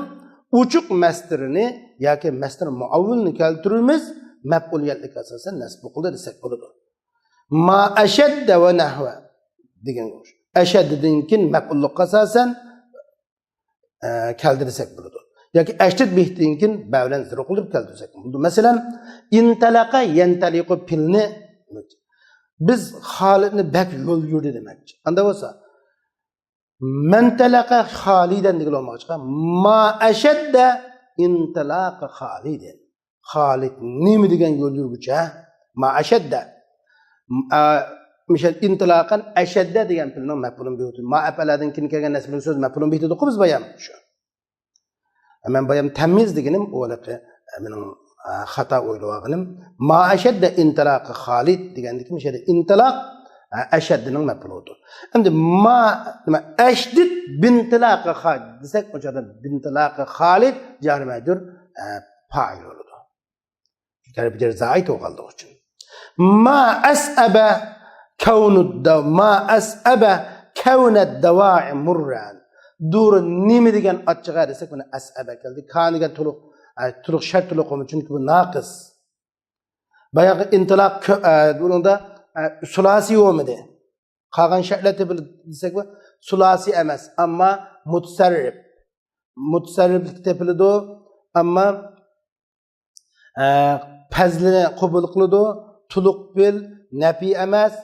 ئوچۇق مەستىرىنى ياكى مەستىر مۇئەۋۋىلنى كەلتۈرىمىز، مەپئۇلىيەتلىك ئاساسەن نەسب قىلدى دېسەك بولىدۇ. ما ئەشەددە ۋە نەھۋە دېگەنگە ئوخشاش. ئەشەددىدىن كېيىن مەپئۇللۇققا ئاساسەن، ئە، كەلدى دېسەك بولىدۇ. ياكى ئەشدىد بىھتىن كېيىن بە بىلەن زىر قىلدۇرۇپ كەلتۈرسەك بولىدۇ. مەسىلەن، ئىنتەلەقە يەنتەلىقۇ پېئىلنى، بىز خالىدنى بەك يول يۈردى دېمەكچى. ئانداق بولسا، مەنتەلەقە خالىدەن دېگىلى بولمايدىغان، ما ئەشەددە ئىنتىلاقە خالىدەن. خالىد نېمە دېگەن يول يۈرگۈچى، ھە؟ ما ئەشەددە. ئا، مىشەل ئىنتىلاقەن ئەشەددە دېگەن پېئىلنىڭ مەپئۇلۇن بىھى. ما ئەپئەلەدىن كېيىن كەلگەن نەسبىنىڭ سۆزى مەپئۇلۇن بىھى دېدۇققۇ بىز بايام. شۇ. مەن بايام تەميىز دېگىنىم ئۇ ھېلىقى، مېنىڭ، ئا، خاتا ئويلىۋالغىنىم. ما ئەشەددە ئىنتىلاقى خالىد دېگەندىكى مىشەدە ئىنتىلاق، ئا، ئەشەددىنىڭ مەپئۇلىدۇر. ئەمدى ما، نېمە، ئەشدىد بىنتىلاقى خالىد دېسەك، ئۇ چاغدا بىنتىلاقى خالىد جار مەجرۇر، ئا، پائىل بولىدۇ. تەرىپى جەر زائىد بولغانلىقى ئۈچۈن. ما ئەسئەبە كەۋنۇددا، ما ئەسئەبە كەۋنەددەۋائى مۇررەن. دۇر نېمە دېگەن ئاچچىق ھە دېسەك، مانا ئەسئەبە كەلدى. كان دېگەن تولۇق، ئە، تولۇق شەرت تولۇق بولمىدى، چۈنكى بۇ ناقىس. باياقى ئىنتىلاق كۆ-، ئە، بۇنىڭدا، ئە، سۇلاسىي بولمىدى. قالغان شەرتلەر تېپىلدى دېسەك، بۇ سۇلاسىي ئەمەس، ئەمما مۇتەسەررىپ. مۇتەسەررىپلىك تېپىلىدۇ، ئەمما ئە، پەزلىنى قوبۇل قىلىدۇ، تولۇق پېئىل، نەپىي ئەمەس،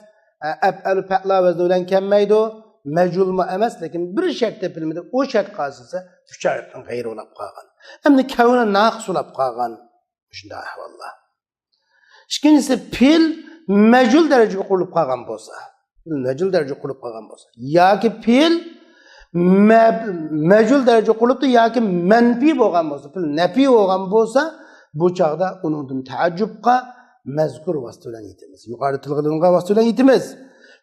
ئە، ئەپئەلۇ پەئلا ۋەزنى بىلەن كەلمەيدۇ، مەجھۇلمۇ ئەمەس، لېكىن بىر شەرت تېپىلمىدى، ئۇ شەرت قالسا ئۈچ ھەرپتىن غەيرى بولاپ قالغان. ئەمدى كەۋنى ناقىس بولاپ قالغان. شۇنداق ئەھۋاللار. ئىككىنچىسى، پېئىل مەجھۇل دەرىجىگە قۇرۇلۇپ قالغان بولسا. پېئىل مەجھۇل دەرىجىگە قۇرۇلۇپ قالغان بولسا. ياكى پېئىل مە-، مەجھۇل دەرىجىگە قۇرۇلۇپتۇ ياكى مەنپىي بولغان بولسا، پېئىل نەپىي بولغان بولسا، بۇ چاغدا ئۇنىڭدىن تەئەججۇبقا مەزكۇر ۋاسىتە بىلەن يېتىمىز. يۇقىرىدا تىلغا ئېلىنغان ۋاسىتە بىلەن يېتىمىز.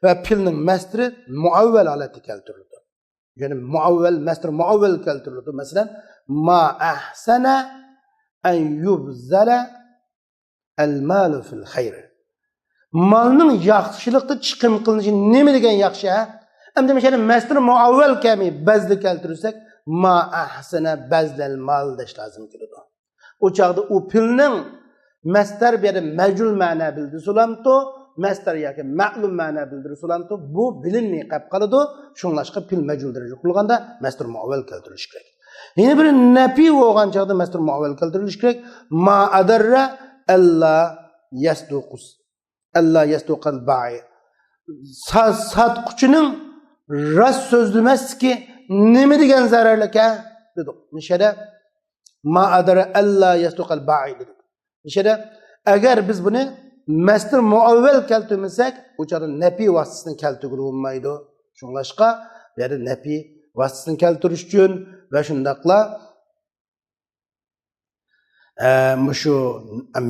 ۋە پېئىلنىڭ مەستىرى مۇئەۋۋەل ھالەتتە كەلتۈرۈلىدۇ. يەنى مۇئەۋۋەل، مەستىر مۇئەۋۋەل كەلتۈرۈلىدۇ. مەسىلەن، ما ئەھسەنە ئەن يۇبزەلە ئەلمالۇ فىل خەير. مالنىڭ ياخشىلىقتا چىقىم قىلىنىشى نېمە دېگەن ياخشى، ھە؟ ئەمدى مۇشۇ يەردە مەستىر مۇئەۋۋەل كەلمەي بەزلى كەلتۈرسەك، ما ئەھسەنە بەزلەل مال دەش لازىم كېلىدۇ. ئۇ چاغدا ئۇ پېئىلنىڭ مەستەر بۇ يەردە مەجھۇل مەنە بىلدۈرسە بولامتۇ، مەستەر ياكى مەلۇم مەنە بىلدۈرسە بولامتۇ، بۇ بىلىنمەي قېلىپ قالىدۇ. شۇڭلاشقا پېئىل مەجھۇل دەرىجىگە قۇرۇلغاندا مەستەر مۇئەۋۋەل كەلتۈرۈلۈشى كېرەك. يەنە بىرى نەپىي بولغان چاغدا مەستەر مۇئەۋۋەل كەلتۈرۈلۈشى كېرەك. ما ئەدەررە ئەللا يەسدۇقۇس. ئەللا يەسدۇقەل باي. سا-، ساتقۇچىنىڭ راست سۆزلىمەسلىكى نېمە دېگەن زەرەرلىك ھە؟ دېدۇق. نىشەدە ما ئەدەررە ئەللا يەسدۇقەل باي دېدۇق. نىشەدە ئەگەر بىز بۇنى مەستەر مۇئەۋۋەل كەلتۈرمىسەك، ئۇ چاغدا نەپىي ۋاسىتىسىنى كەلتۈرگىلى بولمايدۇ. شۇڭلاشقا بۇ يەردە نەپىي ۋاسىتىسىنى كەلتۈرۈش ئۈچۈن ۋە شۇنداقلا ئە، مۇشۇ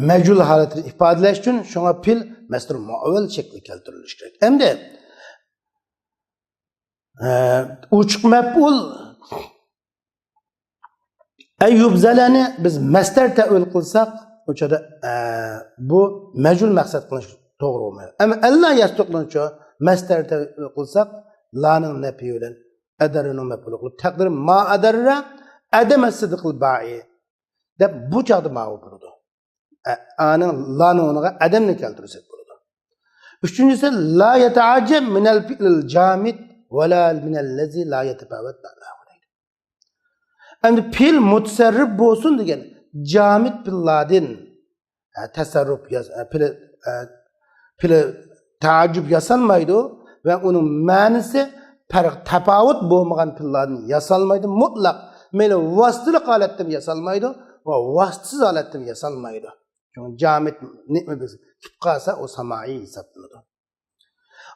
مەجھۇل ھالىتىنى ئىپادىلەش ئۈچۈن شۇڭا پېئىل مەستەر مۇئەۋۋەل شەكلى كەلتۈرۈلۈشى كېرەك. ئەمدى، ئە، ئوچۇق مەپئۇل ئەييۇبزەلەنى بىز مەستەر تەئۋىل قىلساق، ئۇ چاغدا، ئە، بۇ مەجھۇل مەقسەت قىلىنىش توغرا بولمايدۇ. ئەمما ئەللا يەسدۇقنىچۇ مەستەر تەئۋىل قىلساق، لانىڭ نەپىي بىلەن ئەدەررىنىڭ مەپئۇلى قىلىپ، تەقدىرى ما ئەدەررە ئەدەم سىدىقىل بائى دەپ بۇ چاغدا ماۋۇ بولىدۇ. ئە، ئانىڭ لانىڭ ئورنىغا ئەدەمنى كەلتۈرسەك بولىدۇ. ئۈچىنچىسى، لا يتعجب من الفعل الجامد ولا من الذي لا يتفاوت معناه دەيدۇ. ئەمدى پېئىل مۇتەسەررىپ بولسۇن دېگەن جامىد پېئىللاردىن، ھە، تەسەررۇپ ياس-، ھە، پېئىل، ھە، پېئىل تەئەججۈپ ياسالمايدۇ ۋە ئۇنىڭ مەنىسى پەرق تاپاۋۇت بولمىغان پېئىللاردىن ياسالمايدۇ. مۇتلەق مەيلى ۋاسىتىلىق ھالەتتىمۇ ياسالمايدۇ ۋە ۋاسىتىسىز ھالەتتىمۇ ياسالمايدۇ. چۈنكى جامىد نېمە بولسا، كېلىپ قالسا ئۇ سامائىي ھېسابلىنىدۇ.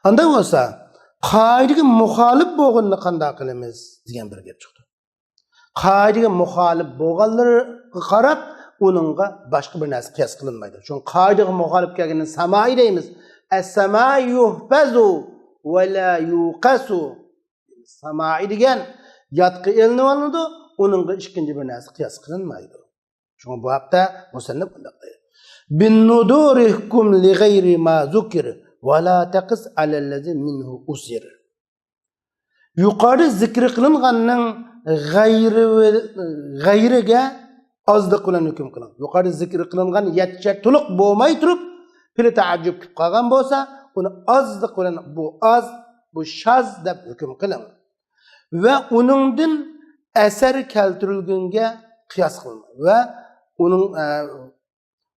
ئانداق بولسا، قائىدىگە مۇخالىپ بولغىنىنى قانداق قىلىمىز دېگەن بىر گەپ چىقتى. قائىدىگە مۇخالىپ بولغانلىرىغا قاراپ، ئۇنىڭغا باشقا بىر نەرسە قىياس قىلىنمايدۇ. چۈنكى قائىدىگە مۇخالىپ كەلگىنىنى سامائىي دەيمىز. السماء يحفظ ولا يقاس. سامائىي دېگەن يادقا ئېلىنىۋالىنىدۇ، ئۇنىڭغا ئىككىنچى بىر نەرسە قىياس قىلىنمايدۇ. شۇڭا بۇ ھەقتە مۇسەننىپ مۇنداق دەيدۇ. بالنذور احكم لغير ما ذكر ولا تقس على الذي منه أثر. يۇقىرىدا زىكىر قىلىنغاننىڭ غەيرى، غەيرىگە ئازلىق بىلەن ھۆكۈم قىلىڭ. يۇقىرىدا زىكىر قىلىنغان يەتتە شەرت تولۇق بولماي تۇرۇپ، پېئىل تەئەججۈپ كېلىپ قالغان بولسا، ئۇنى ئازلىق بىلەن بۇ ئاز، بۇ شاز دەپ ھۆكۈم قىلىڭ. ۋە ئۇنىڭدىن ئەسەر كەلتۈرۈلگەنگە قىياس قىلىڭ. ۋە ئۇنىڭ، ئە،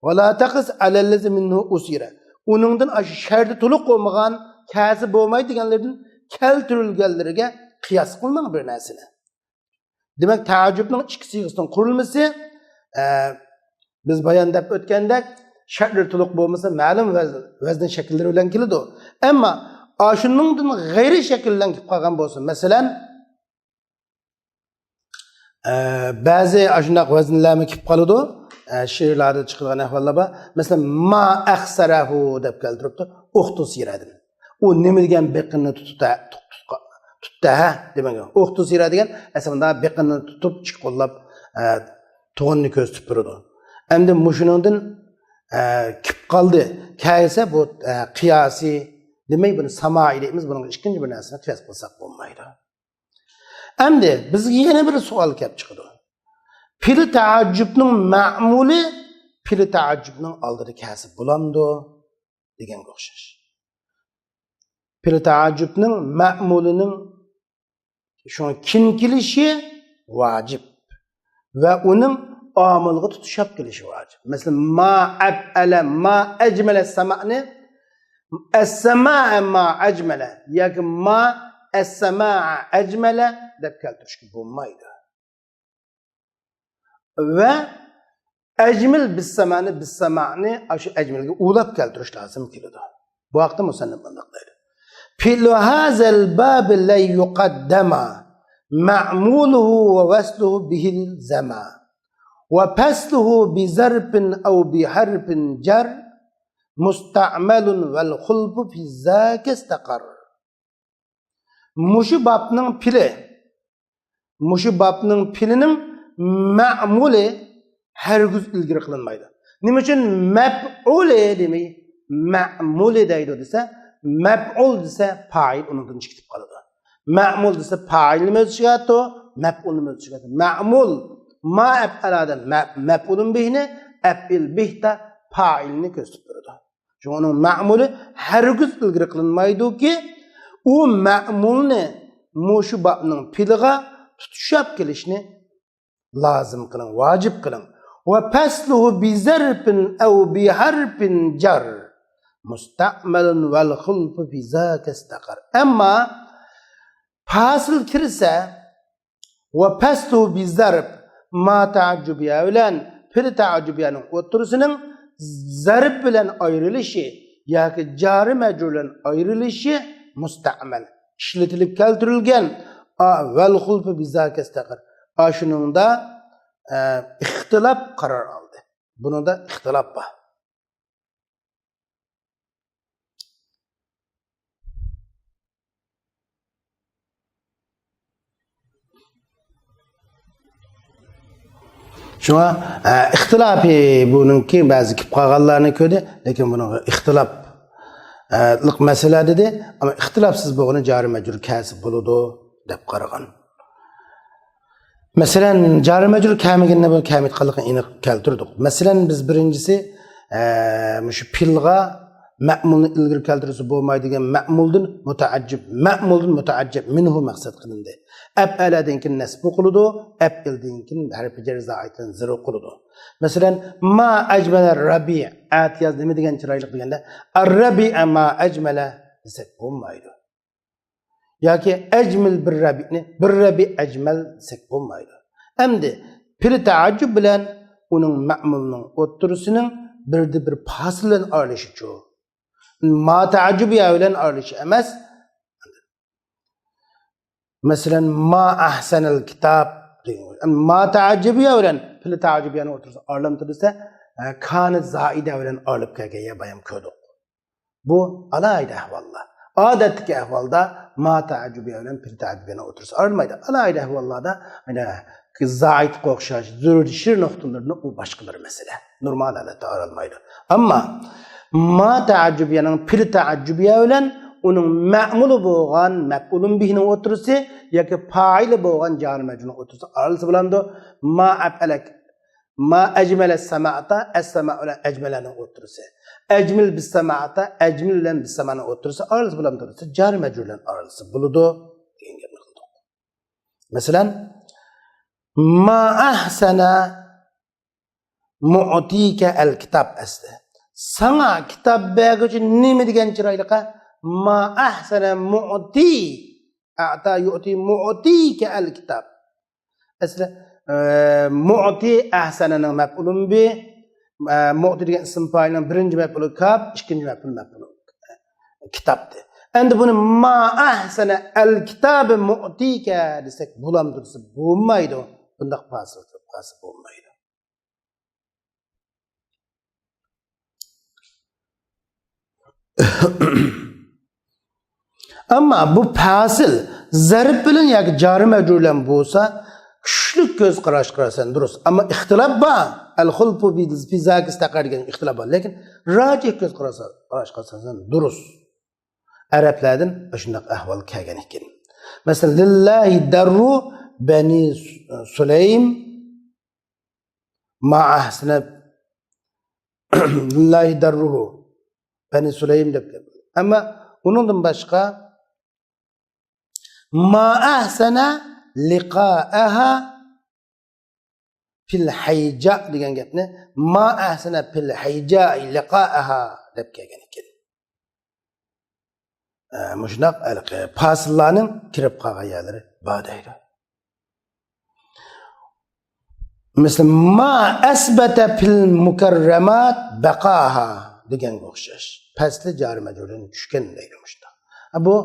ولا تقس على الذي منه أثر. ئۇنىڭدىن ئاشۇ شەرتى تولۇق بولمىغان، كەلسە بولمايدۇ دېگەنلەردىن كەلتۈرۈلگەنلىرىگە قىياس قىلماڭ بىر نەرسىنى. دېمەك، تەئەججۈپنىڭ ئىككى سىيغىسىنىڭ قۇرۇلمىسى، ئە، بىز بايان دەپ ئۆتكەندەك، شەرتلىرى تولۇق بولمىسا، مەلۇم ۋەز-، ۋەزن شەكىللىرى بىلەن كېلىدۇ. ئەمما ئاشۇنىڭدىن غەيرىي شەكىل بىلەن كېلىپ قالغان بولسا، مەسىلەن، ئە، بەزى ئاشۇنداق ۋەزىنلەرمۇ كېلىپ قالىدۇ. ئە، شېئىرلاردا چىقىدىغان ئەھۋاللار بار. مەسىلەن، ما ئەخسەرەھۇ دەپ كەلتۈرۈپتۇ. ئۇختۇسىرەدىن. ئۇ نېمە دېگەن بېقىنى تۇتۇپ، تۇتۇپ، تۇتۇپ، ھە؟ دېمەك، ئۇختۇسىرە دېگەن ئەسلىدە بېقىنى تۇتۇپ، ئىككى قوللاپ، ئە، تۇغىنىنى كۆرسىتىپ بېرىدۇ. ئەمدى مۇشۇنىڭدىن، ئە، كېلىپ قالدى. كەلسە بۇ، ئە، قىياسىي دېمەي، بۇنى سامائىي دەيمىز. بۇنىڭغا ئىككىنچى بىر نەرسىنى قىياس قىلساق بولمايدۇ. ئەمدى بىزگە يەنە بىر سوئال كەپ چىقىدۇ. پېئىل تەئەججۈپنىڭ مەمۇلى پېئىل تەئەججۈپنىڭ ئالدىدا كەلسە بولامدۇ دېگەنگە ئوخشاش. پېئىل تەئەججۈپنىڭ مەمۇلىنىڭ شۇڭا كېيىن كېلىشى ۋاجىپ. ۋە ئۇنىڭ ئامىلغا تۇتىشىپ كېلىشى ۋاجىپ. مەسىلەن، ما ئەپئەلە، ما ئەجمەلە سامائنى ئەسسەمائە ما ئەجمەلە ياكى ما ئەسسەمائە ئەجمەلە دەپ كەلتۈرۈشكە بولمايدۇ. ۋە ئەجمىل بىسسەمائنى، بىسسەمائنى ئاشۇ ئەجمىلگە ئۇلاپ كەلتۈرۈش لازىم كېلىدۇ. بۇ ھەقتە مۇسەننىپ مۇنداق دەيدۇ. فعل هذا الباب لن يقدم معموله ووصله به الزم وفصله بظرف أو بحرف جر مستعمل والخلف في ذاك استقر. مۇشۇ بابنىڭ پېئلى، مۇشۇ بابنىڭ پېئلىنىڭ مەمۇلى ھەرگىز ئىلگىرى قىلىنمايدۇ. نېمە ئۈچۈن مەپئۇلى دېمەي، مەمۇلى دەيدۇ دېسە، مەپئۇل دېسە پائىل ئۇنىڭدىن چىقىپ قالىدۇ. مەمۇل دېسە پائىلنى ئۆز ئىچىگە ئالىدۇ، مەپئۇلنى ئۆز ئىچىگە ئالىدۇ. مەمۇل، ما ئەپئەلادىن مە-، مەپئۇلۇن بىھنى، ئەپئىل بىھ تا پائىلنى كۆرسىتىپ بېرىدۇ. شۇڭا ئۇنىڭ مەمۇلى ھەرگىز ئىلگىرى قىلىنمايدۇكى، ئۇ مەمۇلنى مۇشۇ بابنىڭ پېئلىغا تۇتىشىپ كېلىشنى لازىم قىلىڭ، ۋاجىپ قىلىڭ. وفصله بظرف أو بحرف جر مستعمل والخلف في ذاك استقر. ئەمما پاسىل كىرسە، وفصله بظرف، ما تەئەججۇبىيە بىلەن فېئىل تەئەججۇبىيەنىڭ ئوتتۇرىسىنىڭ زەرپ بىلەن ئايرىلىشى ياكى جارى مەجرۇر بىلەن ئايرىلىشى مۇستەئمەل، ئىشلىتىلىپ كەلتۈرۈلگەن. ئا، والخلف في ذاك استقر. ئاشۇنىڭدا، ئە، ئىختىلاپ قارار ئالدى. بۇنىڭدا ئىختىلاپ بار. شۇڭا، ئە، ئىختىلاپى بۇنىڭكى بەزى كېلىپ قالغانلارنى كۆردى، لېكىن بۇنىڭغا ئىختىلاپ، ئە، لىق مەسىلە دېدى، ئەمما ئىختىلاپسىز بولغىنى جارى مەجرۇر كەلسە بولىدۇ دەپ قارىغان. مەسىلەن، جارى مەجرۇر كەلمىگىنىنى بۇ كەلمەيدىغانلىقىنى ئېنىق كەلتۈردۇق. مەسىلەن، بىز بىرىنچىسى، ئە، مۇشۇ پېئىلغا مەمۇلنى ئىلگىرى كەلتۈرسە بولمايدىغان مەمۇلدىن مۇتەئەججىب، مەمۇلدىن مۇتەئەججىب مىنھۇ مەقسەت قىلىندى. ئەپئەلەدىن كېيىن نەسب قىلىدۇ، ئەپئىلدىن كېيىن ھەرپى جەر زائىدتىن زىر قىلىدۇ. مەسىلەن، ما ئەجمەلە رەبىئە، ئەتىياز نېمە دېگەن چىرايلىق دېگەندە، ئەررەبىئە ما ئەجمەلە دېسەك بولمايدۇ. ياكى ئەجمىل بىر رەبىئنى، بىر رەبىئ ئەجمەل دېسەك بولمايدۇ. ئەمدى پېئىل تەئەججۈب بىلەن ئۇنىڭ مەمۇلنىڭ ئوتتۇرىسىنىڭ بىردە بىر پاسىل بىلەن ئايرىلىشىچۇ؟ ما تەئەججۇبىيە بىلەن ئايرىلىشى ئەمەس. مەسىلەن، ما ئەھسەنەل كىتاب دېگەن. ما تەئەججۇبىيە بىلەن پېئىل تەئەججۇبىيەنىڭ ئوتتۇرىسى ئايرىلىپتۇ دېسە، ئە، كانە زائىدە بىلەن ئايرىلىپ كەلگەن يەر بايام كۆردۇق. بۇ ئالاھىدە ئەھۋاللار. ئادەتتىكى ئەھۋالدا ما تەئەججۇبىيە بىلەن پېئىل تەئەججۇبىيەنىڭ ئوتتۇرىسى ئايرىلمايدۇ. ئالاھىدە ئەھۋاللاردا، مانا، زائىدقا ئوخشاش زۆرۈر شىر نۇقتىلىرىنى ئۇ باشقا بىر مەسىلە. نورمال ھالەتتە ئايرىلمايدۇ. ئەمما ما تەئەججۇبىيەنىڭ پېئىل تەئەججۇبىيە بىلەن ئۇنىڭ مەمۇلى بولغان مەپئۇلۇن بىھىنىڭ ئوتتۇرىسى ياكى پائىلى بولغان جارى مەجرۇرنىڭ ئوتتۇرىسى ئايرىلسا بولامدۇ؟ ما ئەپئەلە ما ئەجمەلە سەمائەتە، ئەسسەمائۇ بىلەن ئەجمەلەنىڭ ئوتتۇرىسى. ئەجمىل بىسسەمائەتە، ئەجمىل بىلەن بىسسەمانىڭ ئوتتۇرىسى ئايرىلسا بولامدۇ دېسە، جارى مەجرۇر بىلەن ئايرىلسا بولىدۇ دېگەن گەپنى قىلدۇق. مەسىلەن، ما ئەھسەنە مۇئتىكە ئەل كىتاب ئەسلى. ساڭا كىتاب بەرگۈچى نېمە دېگەن چىرايلىق، ھە؟ ما ئەھسەنە مۇئتى. ئەتا يۇئتى مۇئتىكە ئەل كىتاب. ئەسلى، ئە، مۇئتى ئەھسەنەنىڭ مەپئۇلۇن بى، ئە، مۇئتى دېگەن ئىسىم پائىلنىڭ بىرىنچى مەپئۇلى كاپ، ئىككىنچى مەپئۇل مەپئۇلى كىتابتى. ئەمدى بۇنى ما ئەھسەنە ئەل كىتابى مۇئتىكە دېسەك بولامدۇ دېسە بولمايدۇ. بۇنداق پاسىل قىلىپ قالسا بولمايدۇ. ئەمما بۇ پاسىل زەرب بىلەن ياكى جارى مەجرۇر بىلەن بولسا، كۈچلۈك كۆز قاراش قارىسان دۇرۇس. ئەمما ئىختىلاپ بار. ئەل خۇلپۇ بى، بى زاكىس تەقەر دېگەن ئىختىلاپ بار. لېكىن راجىھ كۆز قاراش قارىسان دۇرۇس. ئەرەبلەردىن شۇنداق ئەھۋال كەلگەن ئىكەن. مەسىلەن، لىللاھى دەررۇ بەنى سۇلەيم ما ئەھسەنە لىللاھى دەررۇھۇ بەنى سۇلەيم دەپ گەپ. ئەمما ئۇنىڭدىن باشقا ما ئەھسەنە لىقائەھا فىل ھەيجا دېگەن گەپنى ما ئەھسەنە فىل ھەيجا لىقائەھا دەپ كەلگەن ئىكەن. ئە، مۇشۇنداق ھېلىقى پاسىللارنىڭ كىرىپ قالغان يەرلىرى بار دەيدۇ. مىسلى، ما ئەسبەتە فىل مۇكەررەمات بەقاھا دېگەنگە ئوخشاش. پەسلى جارى مەجرۇردىن چۈشكەن دەيدۇ مۇشۇنداق. بۇ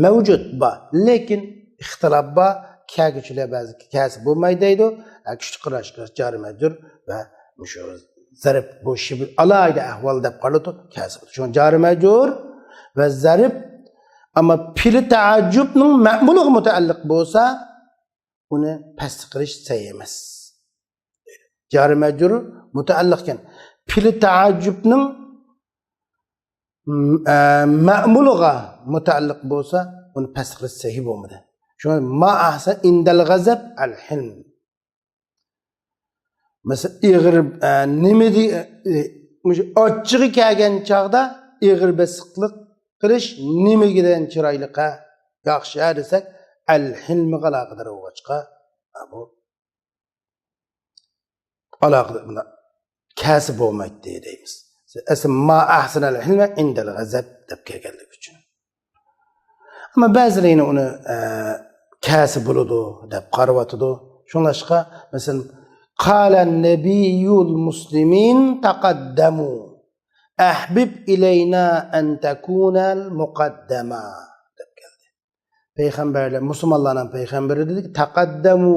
مەۋجۇت بار، لېكىن ئىختىلاپ بار. كەلگۈچىلەر بەزى كەلسە بولمايدۇ دەيدۇ. ھە، كۈچلۈك قاراش، جارى مەجرۇر ۋە مۇشۇ زەرب، بۇ شىبىل ئالاھىدە ئەھۋال دەپ قارىلىدۇ. كەلسە بولىدۇ. شۇڭا جارى مەجرۇر ۋە زەرب، ئەمما پېئىل تەئەججۇبنىڭ مەمۇلىغا مۇتەئەللىق بولسا، ئۇنى پەسلىك قىلىش سەھىھ ئەمەس. جارى مەجرۇر مۇتەئەللىقكەن. پېئىل تەئەججۇبنىڭ، ئە، مەمۇلىغا مۇتەئەللىق بولسا، ئۇنى پەسلىك قىلىش سەھىھ بولمىدى. شۇڭا ما ئەھسەن ئىندەل غەزەب ئەل ھىلم. مەسىلەن، ئېغىر، ئە، نېمە دېگەن، ئە، مۇشۇ ئاچچىقى كەلگەن چاغدا ئېغىر بېسىقلىق قىلىش نېمىگە دېگەن چىرايلىق، ھە؟ ياخشى، ھە، دېسەك، ئەل ھىلمىغا ئالاقىدار بولغاچقا، ھە، بۇ ئالاقىدار، مۇنداق كەلسە بولمايتتى دەيمىز. ئەسلى ما ئەھسەنەل ھىلمە ئىندەل غەزەب دەپ كەلگەنلىكى ئۈچۈن. ئەمما بەزىلەر يەنە ئۇنى، ئە، كەلسە بولىدۇ دەپ قارىۋاتىدۇ. شۇڭلاشقا، مەسىلەن، قالە نەبىيۇل مۇسلىمىن تەقەددەمۇ ئەھبىب ئىلەينا ئەن تەكۇنەل مۇقەددەما دەپ كەلدى. پەيغەمبەرلەر، مۇسۇلمانلارنىڭ پەيغەمبىرى دېدى، تەقەددەمۇ،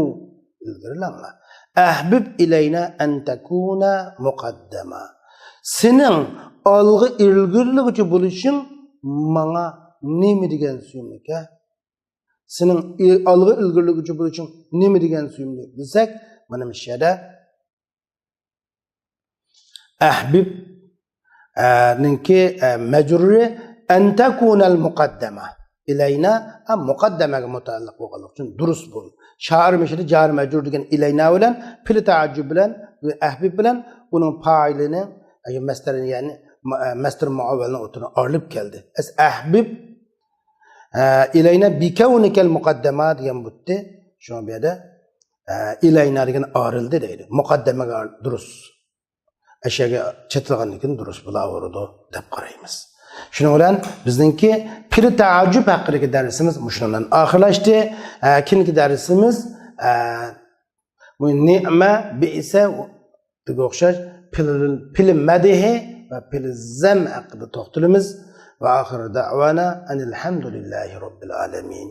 ئىلگىرىلەڭلار. ئەھبىب ئىلەينا ئەن تەكۇنە مۇقەددەما. سېنىڭ ئالغا ئىلگىرىلىگۈچى بولۇشۇڭ ماڭا نېمە دېگەن سۆيۈملۈك، ھە؟ سېنىڭ ئى-، ئالغا ئىلگىرىلىگۈچى بولۇشۇڭ نېمە دېگەن سۆيۈملۈك دېسەك، مانا مۇشۇ يەردە ئەھبىب، ئە، نىڭكى، ئە، مەجرۇرى ئەن تەكۇنەل مۇقەددەمە. ئىلەينا، ئە، مۇقەددەمەگە مۇتەئەللىق بولغانلىقى ئۈچۈن دۇرۇس بۇ. شائىر مىشىدە جارى مەجرۇر دېگەن ئىلەينا بىلەن، پىلى تەئەججۈب بىلەن، ئەھبىب بىلەن، ئۇنىڭ پائىلىنىڭ، ئە، مەستەرى، يەنى، مە-، ئە، مەستەر مۇئەۋۋەلنىڭ ئوتتۇرىغا ئايرىلىپ كەلدى. ئەس ئەھبىب، ئە، ئىلەينا بىكەۋنىكەل مۇقەددەما دېگەن بۇتتى. شۇڭا بۇ يەردە، ئە، ئىلەينا دېگەن ئايرىلدى دەيدۇ. مۇقەددەمەگە دۇرۇس. ئەشەگە چېتىلغاندىن كېيىن دۇرۇس بولاۋېرىدۇ دەپ قارايمىز. شۇنىڭ بىلەن بىزنىڭكى پىلى تەئەججۈب ھەققىدىكى دەرسىمىز مۇشۇنىڭ بىلەن ئاخىرلاشتى. ئە، كېيىنكى دەرسىمىز، ئە، بۇ نىئمە، بىئسە دېگە ئوخشاش پىل-، پىلى مەدھى ۋە پىلى زەم ھەققىدە توختىلىمىز. ۋە ئاخىر دەئۋانا ئەنىل ھەمدۇلىللاھى رەببىل ئالەمىن.